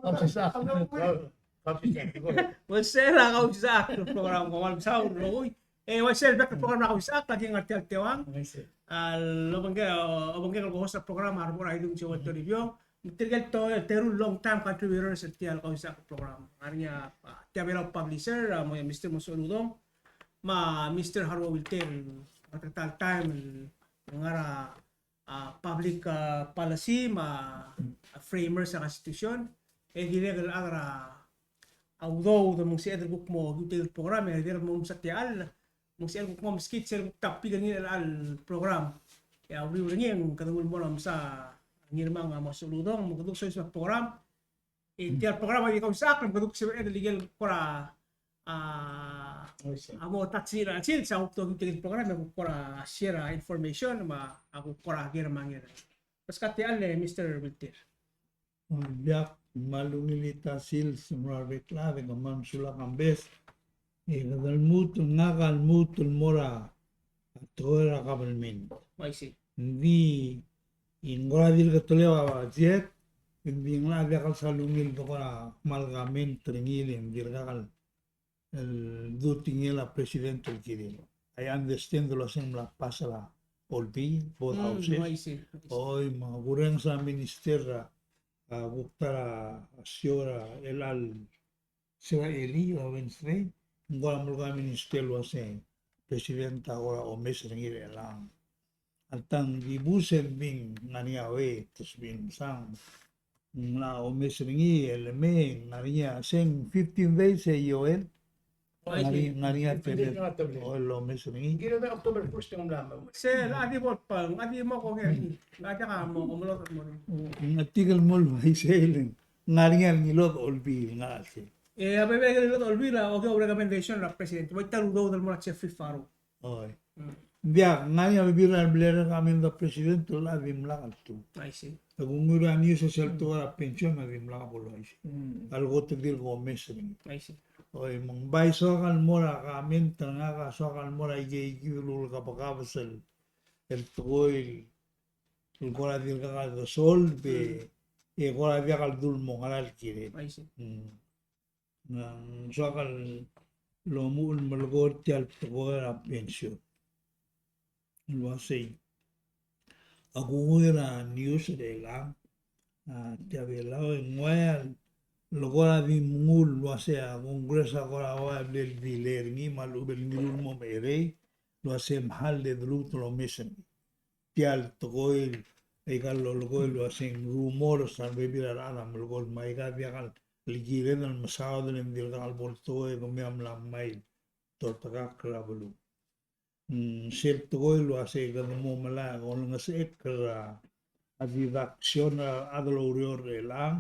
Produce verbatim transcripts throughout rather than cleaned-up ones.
Kausisechakl. Uaisei er a kausisechakl el program, kom kmal mesaul el rokui. E uaisei el bek el program er a kausisechakl, aki ngar tia el teuang. Uaisei. A lobengkel, obengkel el co-host er a program a Rebor Aidung Joel Toribiong. Me tirke el to-, teru el long time contributors er tia el kausisechakl el program. Ngar er ngii a, a, Tia Belau Publisher, a, mo, Mister Mosuch Uludong, me a Mister Haruo Wilter, a, ta el time el ngar er a a, public, a, policy me a, a, framers er a constitution, e dirrek el chad er a udoud me ng sebeched el kuk mo kiu tia el program, e dirrek el mo mesa tia el, me ng sebeched el kuk mo meskid sel kuk topic er ngii el program. E a uriul er ngii e ng kede nguu el mo er a mesa Ngirmang, a, Mosuch Uludong, me kede kuk soiseb er a program, e tia el program a di kausisechakl, me kede kuk sebeched el ikel kora, a, a mo touch er a sils, a kuk tokiu tia el program, e kuk kora share a information, me a kuk kora ker me a nger. Beskak tia el, e, Mister Wilter. Diak, me a ungil tia el sils, me a rebek el chad, e kmal mesulang a Kambes. E kede lmuut, ngak a lmuut el mo er a tekoi er a kabelment. Uaisei. Ng di, ng kora dirk teleu a budget, ng di ng locha diak el sal ungil el kora kmal comment er ngii, e ng dirkak el, el dmu tingel a president el kirel. I understand el uasei ng mla pass er a Olbiil, both houses. Mm, uaisei, uaisei. Oi, me a kurrenges er a minister er a, a, kuk ta er a show er a, el chelecha el se er a elii, a Wednesday, ng kora melekoi a minister el uasei president a kora omes er ngii er chelechang. Alta ng di bus el bing ngar er ngii a wait, te sebechir el mesang. Ng locha omes er ngii el mei, ngar er ngii a se ng fifteen days e Joel. Ngar er ngii, ngar er ngii a tebel. Fifteen days a tebel. O, el omes er ngii. Ng kirel a October first e ng mla mo. Se, locha di bo el pang, locha di mo kongei. Locha diak a mo, mo melot el mo. Ng tirke el mo el uaisei el ngar er ngii a ngilod a Olbiil, ngak a sei. E a bebil er a ngilod a Olbiil a, okay, recommendation er a president. Bai ta el udoud el mo er a Jeffrey Faruk. Oi. Mm. Ng diak, ng ngar er ngii a bebil er a bla recommend a president el a dimlak a ltuu. I see. E kuk nguu er a news e sel tekoi er a pension a dimlak a bo el uaisei. Mm. A leko te dirk omes er ngii. I see. Oi, me ng bai soak el mo er a comment er ngak a soak el mo er a ikei kid el ulekebekebes el, el tekoi el kora dirkak a solve, mm, e kora diak el dul mo ngera el kired. I see. Mm. Ng soak el omuchel el melekoi er tia el tekoi er a pension. El uasei, a kuk nguu er a news er chelechang, a, Tia Belau, e ng uaia el kora di mengull el uasei a Congress a kora ua el delay er ngii me a lechub e ng ngiluu el mo mecherei el uasei mechal e de lmuut el omes er ngii. Tia el tekoi, aika el lolekoi el uasei ng rumor, se a rebebil er a rechad a melekoi el me aika diak el kired el mesaod el ng dirkak el bo el tekoi e kemiu a mla mei el tortekakl er a beluu. Mm, sel tekoi el uasei kede mo melai a olengesechekl er a deduction er a rechad el oureor er chelechang,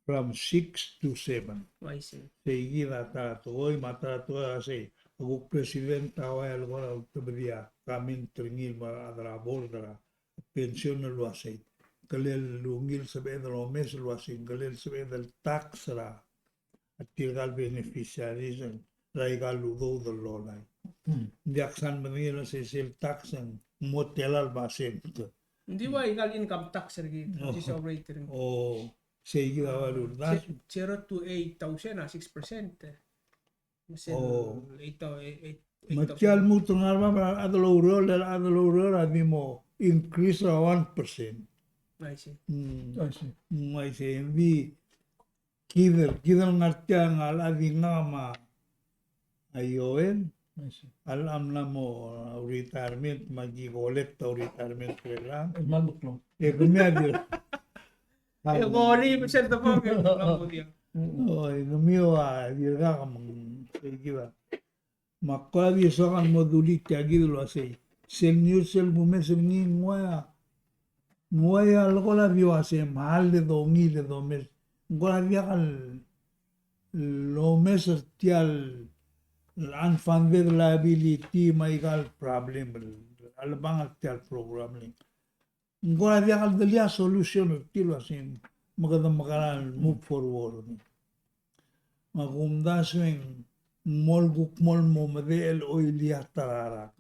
from six to seven. I see. Sei kid a ta er a tekoi, me a ta er a tekoi a sei, a kuk president a ua el kora ultebedii a comment er ngii el mo er a rechad er a board er a pension el uasei, kelel ungil sebeched el omes el uasei, kelel sebeched el tax er a tirka el beneficiaries er aika el udoud el lolai. Hmm. Ng diak san medengei el uasei sel tax e ng mo tela el basent. Ng di ua aika el income tax er kid, oh, which is already er ngii. Oh, sei kid a ua el uldasu. Ze-, zero to eight thousand a six percent. Me sel, oh, eight thou-, eight, eight, me eight thousand. Tia el lmuut el ngar er a bab er a rechad el oureor, el rechad el oureor a di mo increase er a one percent. I see. Mm. I see. Mm, I see. Ng di kid el, kid el ngar tiang a locha di ngak me a Joel. I see. A locha mla mo retirement me aki collect a retirement er chelechang. E kmal meklou. E kemiu a di. E kori, me sel tebong, e kemiu a di. O, e kemiu a dirkak me ng, e kid a. Me ak kora di soak el mo dulii tia kid el uasei, sel news el kumes er ngii ng uaia, ng uaia el kora di uasei mechal e dongil e domes. Ng kora diak el omes er tia el unfunded liability me aika el problem el, a lebang er tia el program el ng kora diak el delii a solution er tir el uasei me kede mekerang el move forward. Me kumdasu e ng mo el kuk mo el mo medechel el oilii a ta er a rak.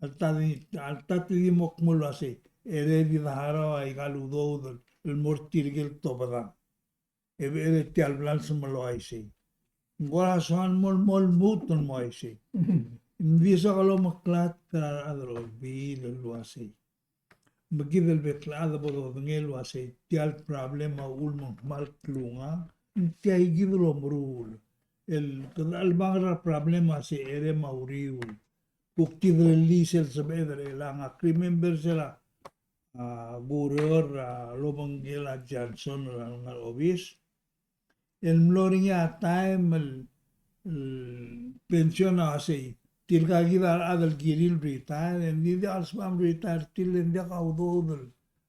Alta di, alta te di mo kmo el uasei, er a di deharau aika el udoud el mo er tirke el tobedang. E becherei tia el blals me le uaisei. Ng kora soal mo, mo lmuut el mo uaisei. Ng di soak el omeklatk er a rechad er a Olbiil el uasei, me kid el bek el chad bo dodengei el uasei tia el problem a uchul me ng kmal klungiang, ng tia kid el omeruul. El kede chelebangel er a problem a se cherei me a uriul. Kuk kid el release el sebeched er chelechang. Ak remember sel a, a, kureor er a lobengkel a Johnson er a ngar er a obis. El mlo er ngii a taem el, el pension a uasei, tirka kid a rechad el kirir el retire, e ng di diak el sebecham retire tir, e ng diak a udoud el,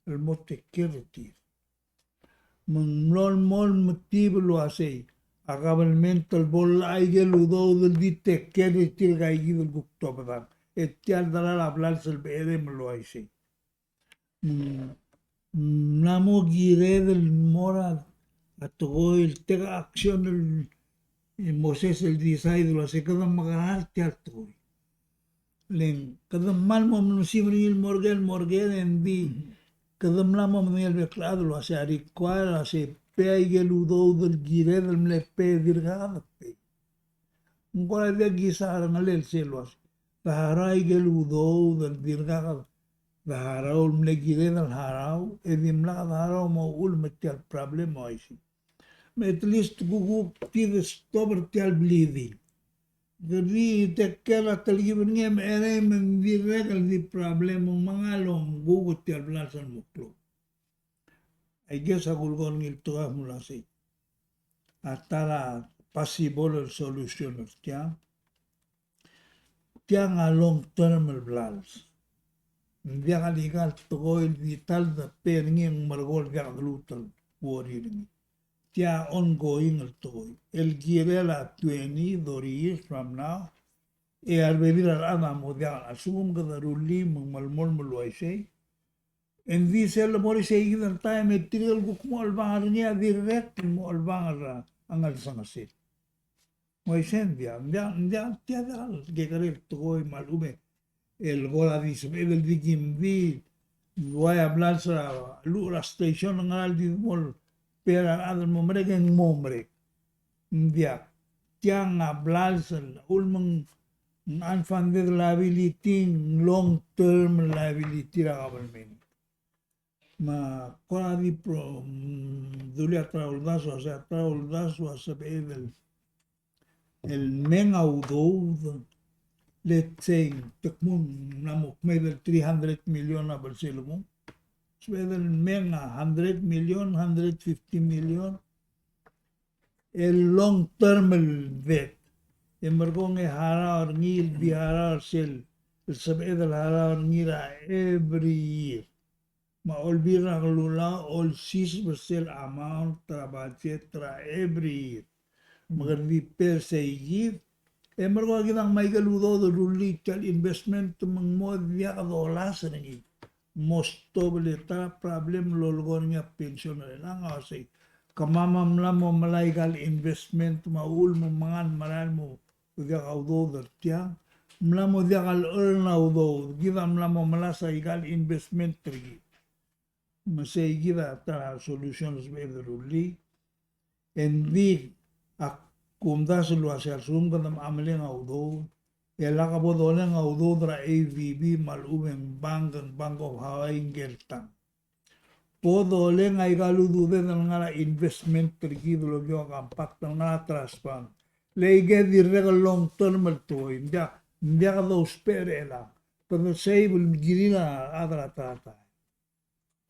el mo take care er tir. Me ng mlo, mlo metib el uasei, a kabelment el bo locha aike el udoud el di take care er tirka kid el kuk tobedang. E tia el delal a blals el becherei me le uaisei. Mm, ng mla mo kired el mo er a tekoi el take action el, e, Moses el decide el uasei kede mekerang er tia el tekoi. Le ng kede kmal mo mesimer er ngii el mo er ker, mo er ker, e ng di kede mla mo medengei el bek el chad el uasei a require el uasei pay aike el udoud el kired el mle pay e dirkak de pay. Ng kora diak kisa a rengelel sel uasei deharau aike el udoud el dirkak deharau el mle kired el harau, e dimlak deharau me a uchul me tia el problem a uaisei. Me at least kuk, kuk di stop er tia el bleeding. Ke di take care a telkib er ngii e mecherei me ng dirrek el di problem, me ng mengal omkuk tia el blals el mo klou. I guess a kulekoi er ngii el tekoi a mle uasei, a ta er a possible el solution er tiang, tiang a long term el blals. Ng diak el ikal tekoi el di ta el de pay er ngii e ng merekong, diak de lmuut el worry er ngii. Tia ongoing el tekoi. El kirel a twenty, thirty years from now, e a rebebil er a rechad a mo diak, a lsekum kede rullii me ng melemolem el uaisei, e ng di sel mo er isei kid el taem e tirke el kuk mo chelebangel er ngii a dirrek el mo chelebangel er a ngelsengesel. Me uaisei ng diak, ng diak, ng diak, tia diak el kekerei el tekoi me a lechub e el kora di sebeched el di kimdi el uai a blals er a, lluchel a station, ngera el di mo el pay er a rechad el mo merek e ng mo merek. Ng diak. Tiang a blals el, a uchul me ng unfunded liability, ng long term liability er a government. Me kora di pro, mm, dulii a ta er a uldasu, a se a ta er a uldasu a sebeched el, el meng a udoud, let's say, te kmo ng mla mo kmeed el three hundred million a belsel el mo. Sebeched el meng a hundred million, hundred fifty million, el long term el debt. E merekong e harau er ngii el di harau er sel, el sebeched el harau er ngii er a every year. Me a Olbiil er a Kelulau a olsiseb er sel amount er a budget er a every year. Me kede di pay er sei kid, e merekong e kid a ngmai ikel udoud el rullii tia el investment me ng mo diak dolasem er ngii. Most of the ta er a problem el lolekoi er ngii a pension er chelechang a uasei, kemam a mla mo melai ikal investment me a uchul me ng mengal merael mo diak a udoud er tiang, mla mo diak el earn a udoud, kid a mla mo melasem a ikal investment er kid. Me sei kid a ta er a solution el sebeched el rullii. Engdi ak kumdasu el uasei a lsekum kede mechameleng a udoud, e lak bo doleng a udoud er a A D B me a lechub e ng bank, Bank of Hawaii ngike el tang. Bo doleng a ikal ududed el ngar er a investment er kid el okiu a compact el ngar er a trust fund. Le aike a dirrek el long term el tekoi, ng diak, ng diak dousbech er chelechang. Kede save el kirir a rechad er a ta er a taem.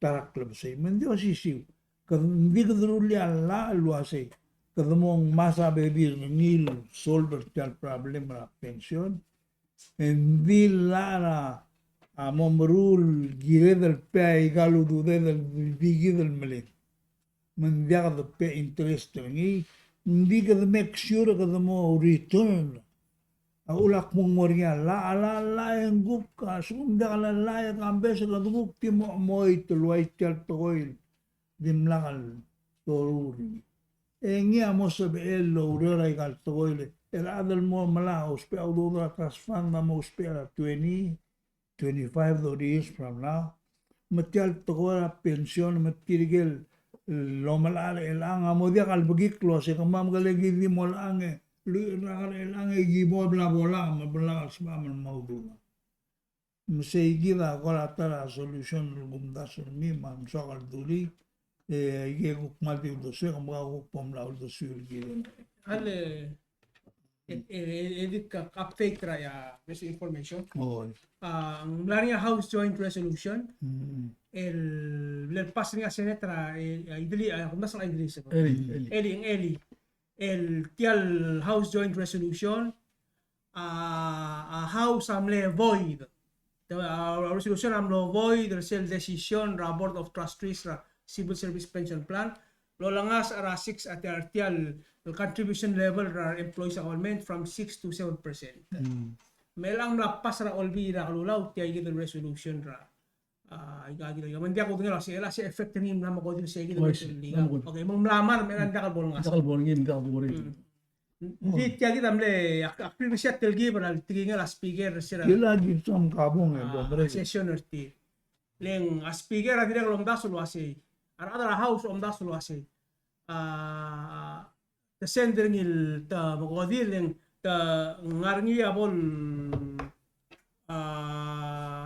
Ta er a klebesei. Me ng di osisiu. Kede, ng di kede rullii a llach el uasei, kede mo ngmasech a bebil er ngii el solve er tia el problem er a pension. E ng di llach er a, a mo meruul el kired el pay a ikal ududed el di kid el meleng. Me ng diak de pay interest er ngii. Ng di kede make sure kede mo return. A uchul a kmo ng mo er ngii a llach, a llach, a llach e ng kuk, a lsekum ng diak a llach e kambes e kede kuk di mo chemoit el uai tia el tekoi el dimlak el doruul er ngii. E ngii a mo sebechel el oureor er a ikal tekoi el, el chad el mo melai a ousbech a udoud er a trust fund a mo ousbech er a twenty, twenty-five, thirty years from now. Me tia el tekoi er a pension, me tirke el omelechang er chelechang, a mo diak el bekikl el uase kemam kele ki di mo chelechang e, lluich el rak er chelechang e ki bo el bla bo lak, me bo lak el sebecham el mo udoud. Me sei kid a kora ta er a solution el kumdasu er ngii me a msoak el dulii, e, aike kuk kmal di uldesuek, me kuk bo mla uldesuir kid. Ale, e, e, e, e dik a update er a, ia, basic information. Oi. A, ng mla er ngii a House Joint Resolution. Mm. El, el pass er ngii a Senate er a, e, a, Idri, a, kumdasu a Idri, se. Eli, Eli. Eli, ng Eli. El tia el House Joint Resolution, a, a House a mle void. Te, a, a resolution a mlo void er sel decision er a Board of Trustees er a Civil Service Pension Plan el olengasech er a six, a tia, tia el contribution level er a employees er a government from six to seven percent. Mm. Me chelechang mla pass er a Olbiil er a Kelulau tia kid el resolution er a, a, ika kid, ika, me ng diak kudengei el uase, el uase effect er ngii ng mla mo kodil sei kid el, oi, sei, mla mo kodil. Okay, me ng mla mad, me ng diak el bo lengasech. Diak el bo er ngii, ng diak el bo er ngii. Mm. Di tia kid a mle, ak, ak previous a telkib er a tekingel a speaker er se er a, kila di some kabong e, a, bo merek. Session er tir. Le ng a speaker a dirrek el omdasu el uasei, a rechad er a House a omdasu el uasei, a, te send er ngii el, te mekodir, le ng te ngar er ngii a bo el, a,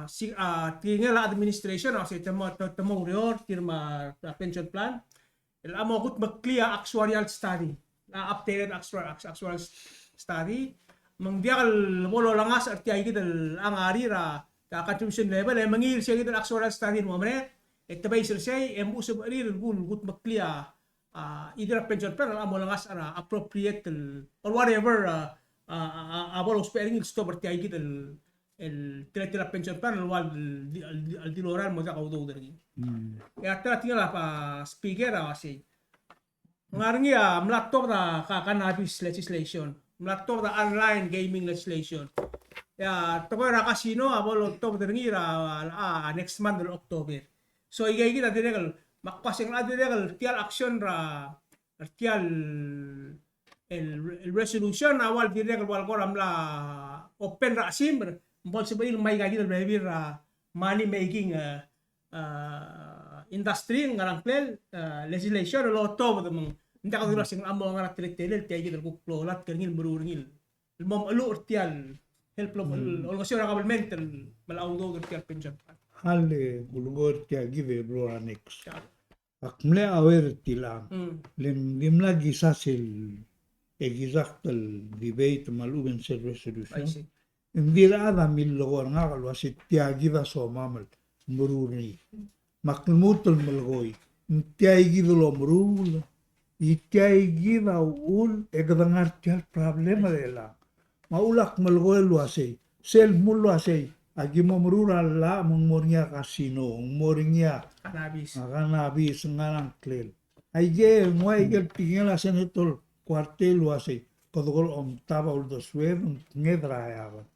si, a, tekingel a administration a uasei te mo, te, te mo oureor tir me a pension plan el a mo kudmeklii a actuarial study, a updated actuarial, actuarial study. Me ng diak el bo lolengasech er tia kid el ngar er ngii er a, a contribution level, e mengiil sei kid el actuarial study el mo merek, e te base er sei, e mo sebechir el kuk, kudmeklii a, a, either a pension plan el a mo olengasech er a appropriate el, or whatever, a, a, a, a bo lousbech er ngii el stop er tia kid el, el teletelel a pension plan el ua el di, el di, el di lorael el mo diak a udoud er ngii. Mm. E a ta er a tekingel a, a, speaker a uasei, ng ngar er ngii a mla tobed a ka, cannabis legislation, mla tobed a online gaming legislation. E a tekoi er a casino a bo lotobed er ngii er a, a, a next month el October. So ika kid a dirrek el, me ak uasei ng dirrek el tia el action er a, er tia el, el, el resolution a ua el dirrek el ua el kora mla open er a chesimer, me bo lsebechir el ngmai ika kid el bebil er a money making, e, e, industry, ngar er a ngklel, e, legislation el otobed me ng diak kudengei el uasei ng mo ngar er a teletelel tia kid el kuk lolatk er ngii el meruul er ngii el mo mecheluch er tia el help el, mm, olengeseu er a government el melai a udoud er tia el pension plan. Chale, kulengoi er tia kid e blo er a next. Chale. Ak mle aware er tiang. Mm. Le ng dimlak kisa sel exact el debate me a lechub e ng sel resolution. I see. Ng di a rechad a millekoi er ngak el uasei tia kid a somam el meruul er ngii. Me ak lmuut el melekoi. Ng tia kid el omeruul. E tia kid a uchul e kede ngar er tia el problem er chelechang. Me a uchul ak melekoi el uasei, sel dmu el uasei, aki mo meruul a llach me ng mo er ngii a casino, ng mo er ngii a cannabis, a cannabis, ngar er a ngklel. Aike, ng ua aike el tekingel a Senator Kuartei el uasei, kede kora omtab a uldesued, ng kenged er a eaked.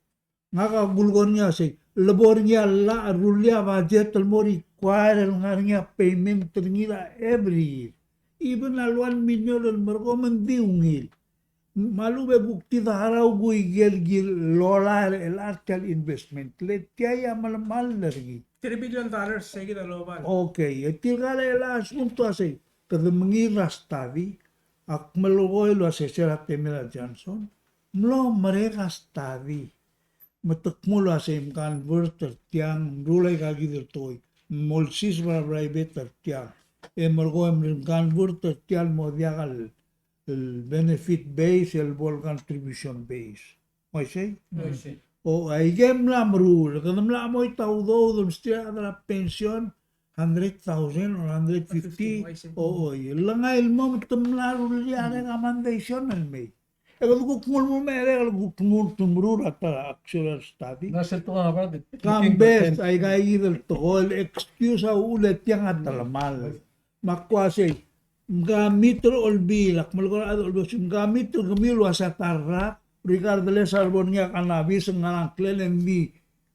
Ngak a kulekoi er ngii a sei, le bo er ngii a llach el rullii a budget el mo require el ngar er ngii a payment er ngii er a every year. Even a le one million el merekong me ng di ungil. Me a lechub e kuk di harau kuk ikel ki lolai er chelecha er tia el investment. Le tia a melemall er ngii. Three billion dollars, sei kid a lobal. Okay, e tirka er chelecha a asunto a sei, kede mengiil er a study, ak melekoi el uasei se er a temel a Johnson, mlo merek a study. Me te kmo el uasei mconvert er tiang, mruul aika kid el tekoi, molsiseb er a private er tiang. E merekong e mconvert er tiang el mo diak el, el benefit base, el bo el contribution base. Uaisei? Uaisei. O, aike el mla meruul, kede mla mo choit a udoud el msterir a rechad er a pension, hundred thousand or hundred fifty. Fifty, uaisei. O, oi, le ngai el mo me te mla rullii a recommendation el mei. E kede kuk nguu el mo merek el kuk nguu el meruul a ta er a actual study. Ng sel tekoi a Kambes, aika kid el tekoi el excuse a uchul e tiang a telemall. Me ak uasei, mka meet er a Olbiil, ak melekoi er a rechad er a Olbiil, mka meet er kemiu el uasei a ta el rak, regardless a lebo er ngii a cannabis, ngar er a ngklel e ng di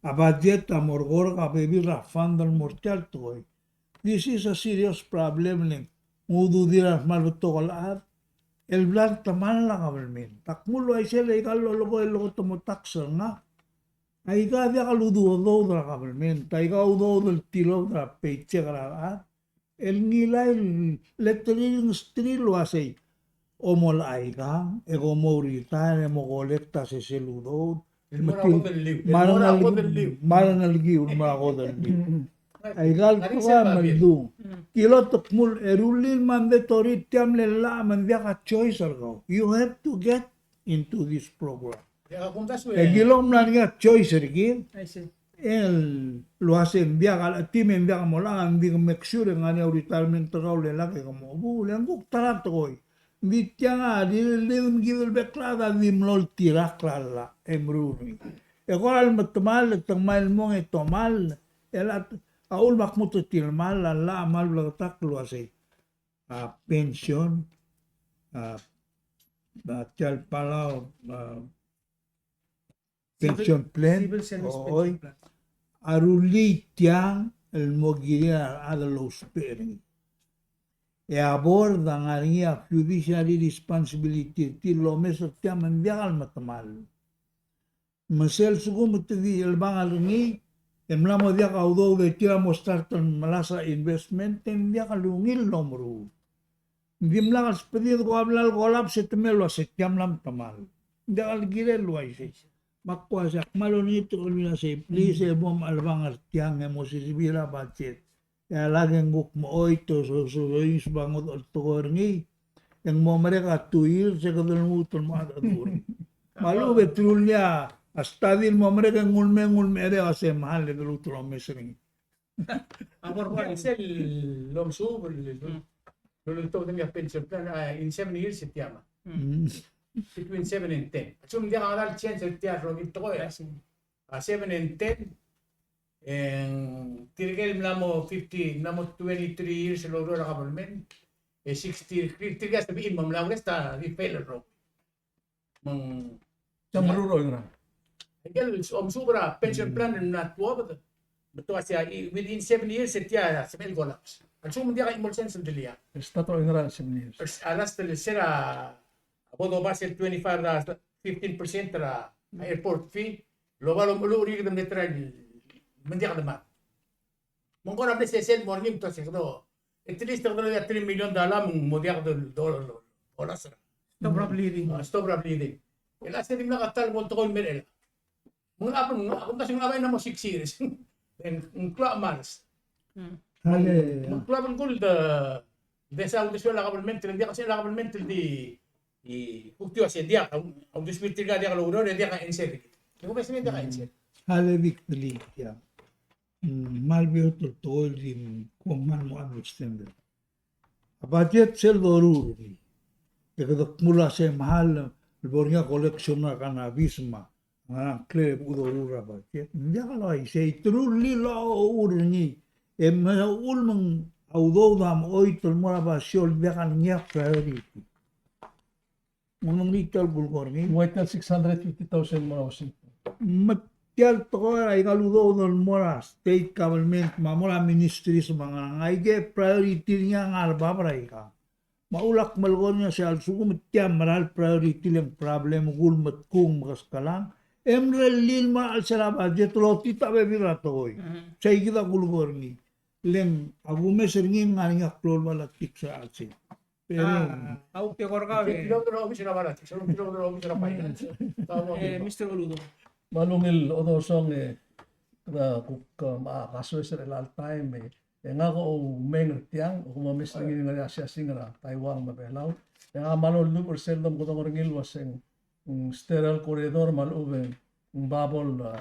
a budget a mo er a kora bebil er a fund el mo er tia el tekoi. This is a serious problem, le ng ududir a kmal betok el chad el bla letemall a government. Ak mle uaisei, le aika el lolekoi el kot el mo tax er ngak. Aika diak el udoud er a government, aika udoud el tilobed er a paycheck er a rechad, el ngilai el letterir, ngesterir el uasei, omola aika, e kom mo retire, e mo collect a sesei el udoud, me ng mo er a kodelleu. Me a rengelekir, me a rengelekir, me a kodelleu. Aika el tekoi a meldung. Kilolt el kmo e rullii el mandatory er tia el mle llach me ng diak a choice er kau. You have to get into this program. E kilong mla er ngii a choice er kid. El uasei ng diak a, team e ng diak a mo llach, ng di make sure e ng ngar er ngii a retirement er kau el lak e ke mo chebuul, e ng kuk ta er a tekoi. Ng di tiang a di, di, di, di bek el chad a di mlo oltirakl a llach e meruul er ngii. E kora el metemall, e te ngmai el mong e tomall, e a uchul me ak mo tetilmall a llach a kmal bleketakl el uasei a pension, a, a tia el Palau, a, pension plan, oi, a rullii tiang el mo kirir a rechad el ousbech er ngii. E a board a ngar er ngii a fiduciary responsibility er tir el omes er tiang me ng diak el metemall. Me sel lsekum e te di chelebangel er ngii, e mla mo diak a udoud e tir a mo start el melasech a investment, e ng diak el ungil el omeruul. Ng dimlak el sbedid e ko a bla el collapse e te mei el uasei tia mla metemall. Ng diak el kirel el uaisei. Me ak uasei ak kmal olengit el uasei, please, e bom chelebangel er tiang e mo sisibil a budget. E a lak e ng kuk mo choit, so, so, so, is ba ngodech el tekoi er ngii. E ng mo merek a two years e kede lmuut el mo mengedecheduch er ngii. Me a lechub e te rullii a study el mo merek e nguu el mei, nguu el mei er a se mechal e de lmuut el omes er ngii. A bo er sel lomesuub el, el, el, el, el, el pension plan, a, in seven years e tia me. Between seven and ten. A lsekum ng diak a ngera el change er tia el rokui el tekoi. A seven and ten, e ng tirke el mla mo fifty, mla mo twenty-three years el oureor er a government, e sixty, tirke a sebechir el mla mo rest a di fail el rokui. Me ng, te meruul er a oingerang? Aike el omesuub er a pension plan el mla tuobed, me te uasei, i, within seven years e tia sebechel collapse. A lsekum ng diak a chimo el sens el delay. E start er a oingerang seven years? A last el se er a, a bo doba sel twenty-five er a fifteen percent er a airport fee, el oba lomecheluch er ngii e kede mle try el, me ng diak de mad. Me ng kora mle sesei el mo er ngii me te uasei kede, at least kede mlo three million dollar me ng mo diak de do-, do-, dollars er a. Stop er a bleeding. A, stop er a bleeding. E le se dimlak a ta el bo el tekoi el mei er chelechang. Me ng, a, me ng, a, kumdasu ng, a, bai ng mo six years. E ng klou a mars. Me ng klou a belkul de, de se a uldesuel a government, el diak a se a government el di, e, kuk tia uasei diak, a uldesuir tirka diak loureor, e diak a answer. E kuk uasei diak a answer. Hale bik beli, yeah. Mm, kmal beot el tekoi el di, mm, kom kmal mo understand. A budget sel doruul er ngii. E kede kmo a se mechal el bo er ngii a collection er a cannabis me a ngerang, kle bo doruul er a budget. Ng diak el uaisei, te rullii el locha ochuchur er ngii. E me a uchul me ng a udoud a mo choit el mo er a basio el diak a ngii a priority. Me ng di tia el kulekoi er ngii. Ng ua tia el six hundred fifty thousand mo er a housing. Me tia el tekoi er aika el udoud el mo er a state government, me a mo er a ministries me a ngerang, aike priority er ngii a ngar er a bab er aika. Me a uchul ak melekoi er ngii a se a lsekum e tia mera el priority le ng problem el kuk metkung me keskelang, e mrellii el mo er a chelsel a budget el otita a bebil er a tekoi. Sei kid a kulekoi er ngii. Le ng a kumes er ngii ng ngar er ngii a klou el politics er a chelsel. Pero a, a, uk te kora kau, e. Kilo er a office er a politics, kilo er a office er a finance. Eh, Mister Oludo. Me a ungil odosong, e, kede kuk, um, a, kasoes er chelecha el taem, e, e ngak a oumeng er tiang, a kumes er ngii el ngar er a siasing er a Taiwan me a Belau. E ngak a mlo lubech er sel domekedong er ngii el uaseng, mm, sterile corridor me a lechub e ng bubble, a,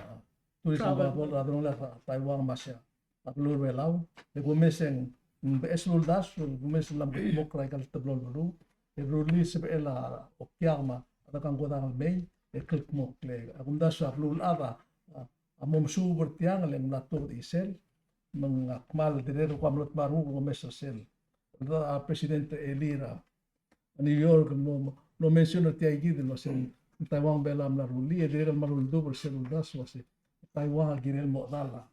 tourism bubble, a delongelel a Taiwan me a Asia. A beluu er a Belau, e kumes e ng beches el uldasu, e kumes e ng mla mo kldmokl er aika el teblo el beluu, e rullii el sebechel a okiak me a dekangkodang el mei, e kldmokl, e a kumdasu a beluulechad a, a mo mesuub er tiang, le ng mla tuobed er sel, me ng kmal dirrek el kuk mlo dmak er ngii, kumes er sel. A President Eli er a New York, mlo, mlo mention er tia kid el uaseng Taiwan me a Belau a mla rullii, e dirrek el mla rullii el double sel uldasu el uaseng Taiwan a kirel mo chedal a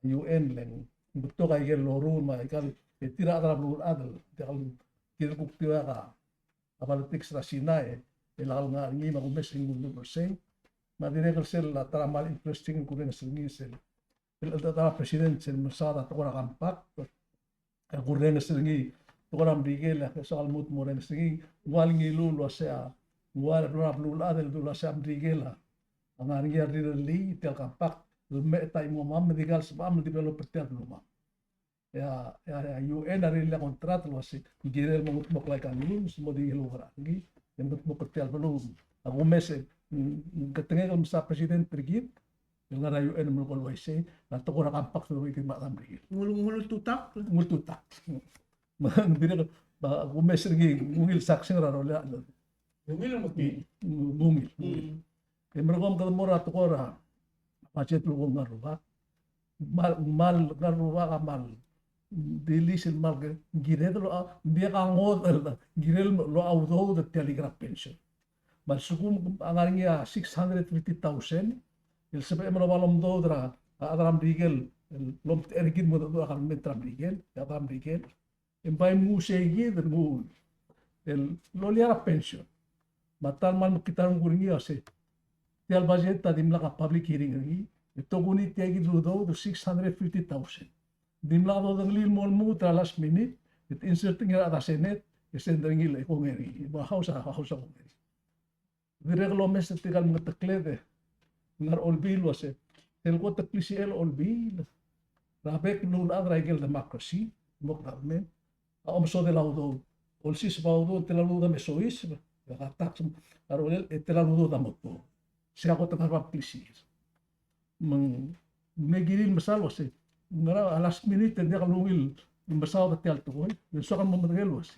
U N le ng betok aike el loruul me aika el, e tir a chad er a beluulechad el diak el kirel kuk tia a, a politics er a Sina e, e lak lengar er ngii me a kumes e ng uldesuel er sei. Me a dirrek el sel a ta er a mal interesting el kurrenges er ngii sel el, el ta er a president sel mesaod a tekoi er a compact. El kurrenges er ngii, tekoi er a Merikel, e soak el lmuut el mo orrenges er ngii, ng ua el ngiluu el uasei a, ng ua el blo er a beluulechad el dul uasei a Merikel a ngar er ngii a rirellii tia el compact el me ta el chimemam me di kal sebecham el develop er tia el belumam. E a, e a, e a U N a rirellii a contract el uasei ng kirel el mo mengedmokl aika el ngiluu, se mo di el oureor er ngii, e mengedmokl er tia el beluu. A kumes e, mm, ketengek el mesa president er kid, el ngar er a U N el melekoi el uaisei, a tekoi er a compact el uaisei me a Merikel. Ng ul-, ng ultutakl. Ng ultutakl. Me ng dirrek, ba, kumes er ngii, ng ungil sakseng er a rolel a. Ng ungil el mo tia. Ng ungil. Mm. E merekong kede mo er a tekoi er a budget el kuk ngar er a rubak. Mal, mal ngar er a rubak a mal. Dilis el mal ke, ng kired el, a, ng diak a ngodech el, ng kired el locha udoud er tia el ikera pension. Me a lsekum a ngar er ngii a six hundred fifty thousand, el sebechem el oba lomdoud er a, a rechad er a Merikel, el lomtechei er kid el mo dmu er a government er a Merikel, a rechad er a Merikel. E ng bai mnguu sei kid el nguu el lolia er a pension. Me a ta el mal mekngit a renguk er ngii a se, tia el budget a dimlak a public hearing er ngii, e tokuni tia kid el udoud el six hundred fifty thousand. Dimlak dodengelii el mo lmuut er a last minute, e te insert er ngii er a chad er a Senate, e send er ngii el kongei er ngii, e mo er a House a, House a kongei er ngii. Dirrek el omes er tirka el mengetekled e ngar er a Olbiil el uase, sel kot el klisichel a Olbiil er a bek el beluulechad er a ikel democracy, democratic government, a omesodel a udoud. Olsiseb a udoud, tela el udoud a mesoiseb, e a tax a rolel, e tela el udoud a mo tuobed. Sei a kot el ngar er a bab el klisichel. Me ng, me kirir el mesa el uase, ngera a last minute e ng diak lungil el mesaod er tia el tekoi, e ng soak el mo medengei el uase,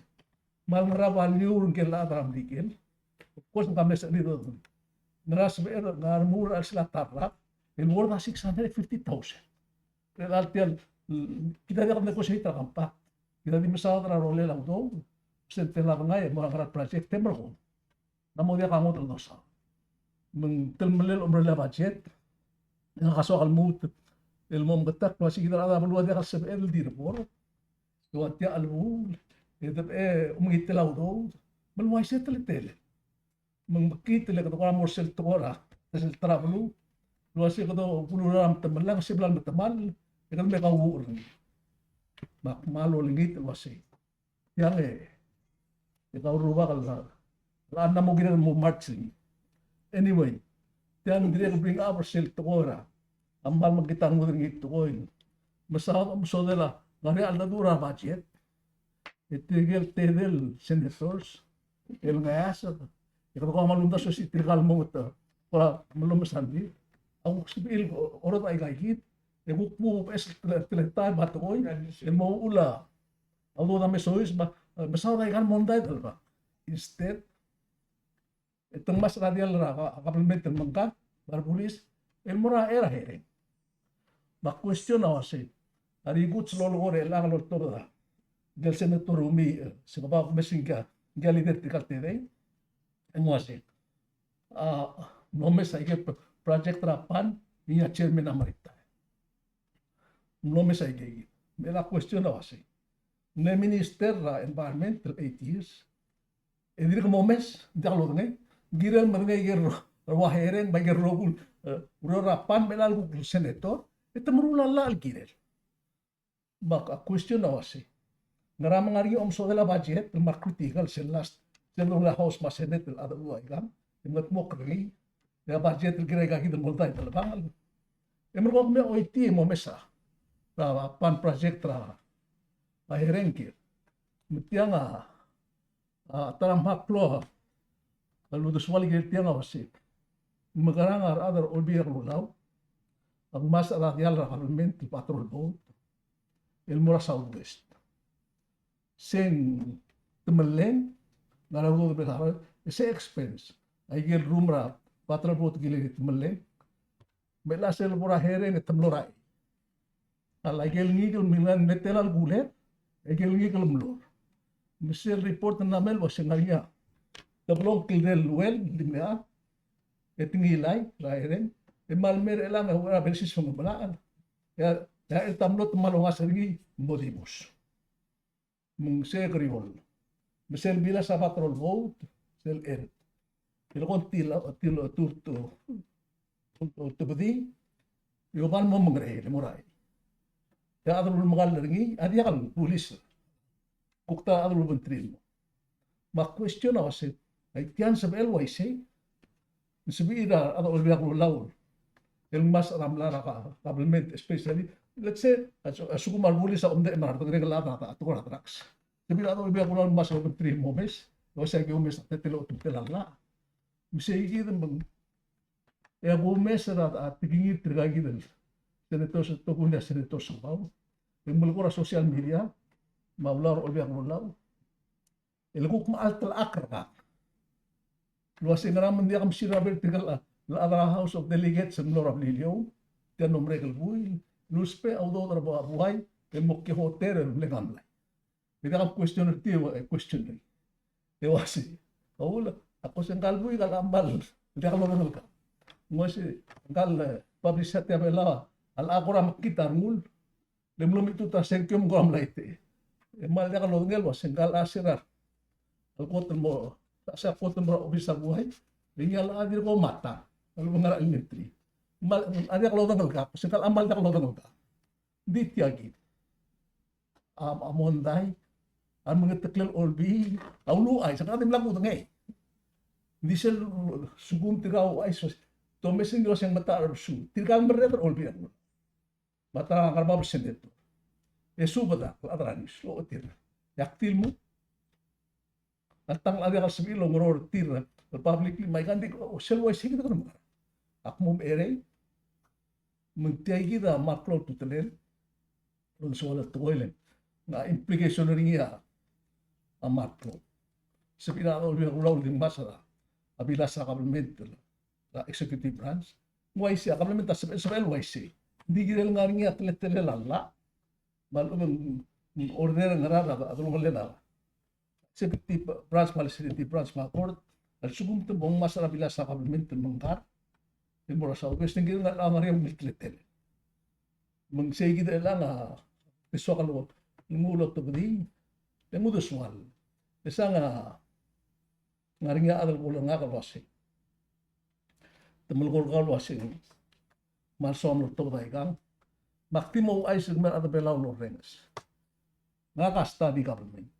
me a ngera a value er ngike el chad er a Merikel. Of course, ng ka mle sebechir el dodengei. Ngera sebeched, ngera remuul er a chelsel a ta el rak el worth a six hundred fifty thousand. Kede tia el, kid a diak el negotiate er a compact. Kid a di mesaod er a rolel a udoud, se ng tela dengai e mo er a ngera el project e merekong. Ng mo diak a ngodech el dosaod. Me ng telemellel a omerellel a budget, e ngak a soak el lmuut el mo meketakl el uase kid a rechad er a beluu a diak el sebeched el di report. E ua tia el chelebuul, e debe, e, omengitel a udoud, me le uaisei e teletelel. Me ng mekngit el kede kora mo er sel tekoi er a, sel ta er a beluu, el uase kede bo lurrau er a metemellang, se bla lemetemall, e kede me kauuchel er ngii. Me ak kmal olengit el uase tiang e, e kau rubak el, el a mo kired el mo march er ngii. Anyway, tiang dirrek el bring up er sel tekoi er a, a kmal mekngit a rengud er ngii el tekoi. Mesaod, mesodel a, ngar er ngii a cheldecheduch er a budget. E tirke el tedei el senators el ngeasek, e kede kora kmal omdasu el uase tirka el mo nget, kora mlo mesang er ngii. A kuk sebechir el orreked aika kid, e kuk mo beches el tele, teletael me a tekoi el mo uchul a udoud a mesoiseb, me a, e, mesaod aika el mondai el ba. Instead, e te ngmasech er a diall er a, a kabelment el mengkar, me a rebulis, el mo er a, er a hearing. Me a question a uase, a rikuts el lolekoi er chelechang el oltobed a ngike el Senator Rumi, e, se kebau a kumes er ngika, ngika el leader er tirka el tedei, e ng uase, a, ng omes aike el project er a PAN, ngii a chairman a mo retire. Ng omes aike kid. Me a question a uase, ng mle minister er a environment el eight years, e dirk momes, ng diak lodengei. Ng kirel medengei aike el ro, ua hearing, me aike el rokui el, e, ureor er a PAN me a lak kuk senator, e te meruul a llach el kirel. Me a question a uase, ngera me ng ngar er ngii a omesodel a budget el kmal critical sel last, sel last House me a Senate el cheldecheduch aikang, e mengedmokl er ngii, e a budget el kirel aika kid el mondai el telebangel. E merekong me choitii e momes a, a PAN project er a, a hearing er kid. Me tiang a, a, ta er a mla klou a uldesuel el kirel tiang a uase, mekerang a rechad er a Olbiil er a Kelulau a ngmasech er a diall er a government el patrol boat el mo er a Southwest. Se ng temelleng, ngar er a udoud el mla er a, e se expense. Aike el room er a patrol boat el kirel e temelleng. Me a sel bo er a hearing e te mlo er a, a le aike el ngikel el mle, mle tela el kuled, aike el ngikel el mlo er. Me sel report el mla mei el uase ng ngar er ngii a teblo el kldei el well el di mle, e te ngilai er a hearing, e kmal mei er chelechang e uchei er a basis er a Ngemelachel. E a, e a chelsel a mlo te kmal ongasech er ngii el mo dibus. Me ng se kerior. Me sel bilas a patrol boat, sel er. El kmo ng til, til, tur, tur, Otebedii, e oba el mo mengerenger el mo er a, e a chad el ulemekall er ngii a diak el bulis. Kuk ta a chad el ulebengterir el mo. Me a question a uasei, a tia ng sebechel el uaisei, ng sebechir a rechad er a Olbiil er a Kelulau el ngmasech er a mlai er a ka-, government, especially, let's say, a se-, a sekum a rebulis a omdechem er a redengerenger el chad a tekoi er a drugs. Sebechir a rechad er a Olbiil er a Kelulau el ngmasech el obengterir el mo omes, e uasei aki omes a teletelel a llach. Me sei kid me ng, e a kumes er a, a tekingir tirka kid el Senator Setoku, Senator Sengebau, e ng melekoi er a social media me a llach er a Olbiil er a Kelulau el kuk mechalt el chakrak el uasei ngera me ng diak msir a ber tirka el chad er a House of Delegates el mlo er a Beliliou, tia el mlo merek el buil, el usbech a udoud er a buai el mo kiei er a hotel el mle ngar er a mlai. Me diak a question er tir, e question er ngii. E uasei, a uchul, a ko se ngka el buik a locha kmal diak lodengelkau. Ng uasei, ngka el, eh, publicity er a Belau a locha kora mekngit a rengul, le mlo mitut a sengkio me ng kora mlai tech. E kmal diak lodengei el uasei ngka el chad er a, el kot el mo, a se kot el mo er a obis er a buai, le ngii a locha dirk omatang, a lebo ngar er a elementary. Kmal, a diak lodengelkau, se ngka el chad a kmal diak lodengelkau. Ng di tia kid a, a mondai, a mengeteklel olbiil, a uluuchais, se ngka a dimlak kudengei. Ng di sel sekum tirka el ouchais, te omes er ngii el uasei ng metacherbesul tirka el merreder er a Olbiil er a Kelulau. Me a ta er a Ngerbab el senator, e subedek el chad er a news, ochotii er ngii. E ak di lmuut a tang el diak el sebechir el ongereor er tir el publicly, me aika ng di, o, sel uaisei kid a kede mekerang. Ak mo merek, me ng tia kid a mle klou a ultutelel el soal el tekoi el, ng a implication er ngii a mle klou. Sebechir a Olbiil er a Kelulau el di ngmasech er a bilas er a government, er a executive branch. Ng uaisei, a government a sebechel, sebechel el uaisei. Ng di kirel ngar er ngii a teletelel a llach me a lechub e ng order er a ngerang a delongelel a executive branch me a legislative branch me a court a lsekum te mo ngmasech er a bilas er a government el mengkar el mo er a Southwest, ng kirel ngar er ngii a teletelel. Me ng sei kid el chelechang a te soak el nguu el otebedii, e nguu a soal. E se ng ngar er ngii a chad el kmo er ngak el uasei, te melekoi er kau el uasei, me a lsoam el otobed aikang, me ak di mo ouchais el kmo a rechad er a Belau el orrenges. Ngak a study government.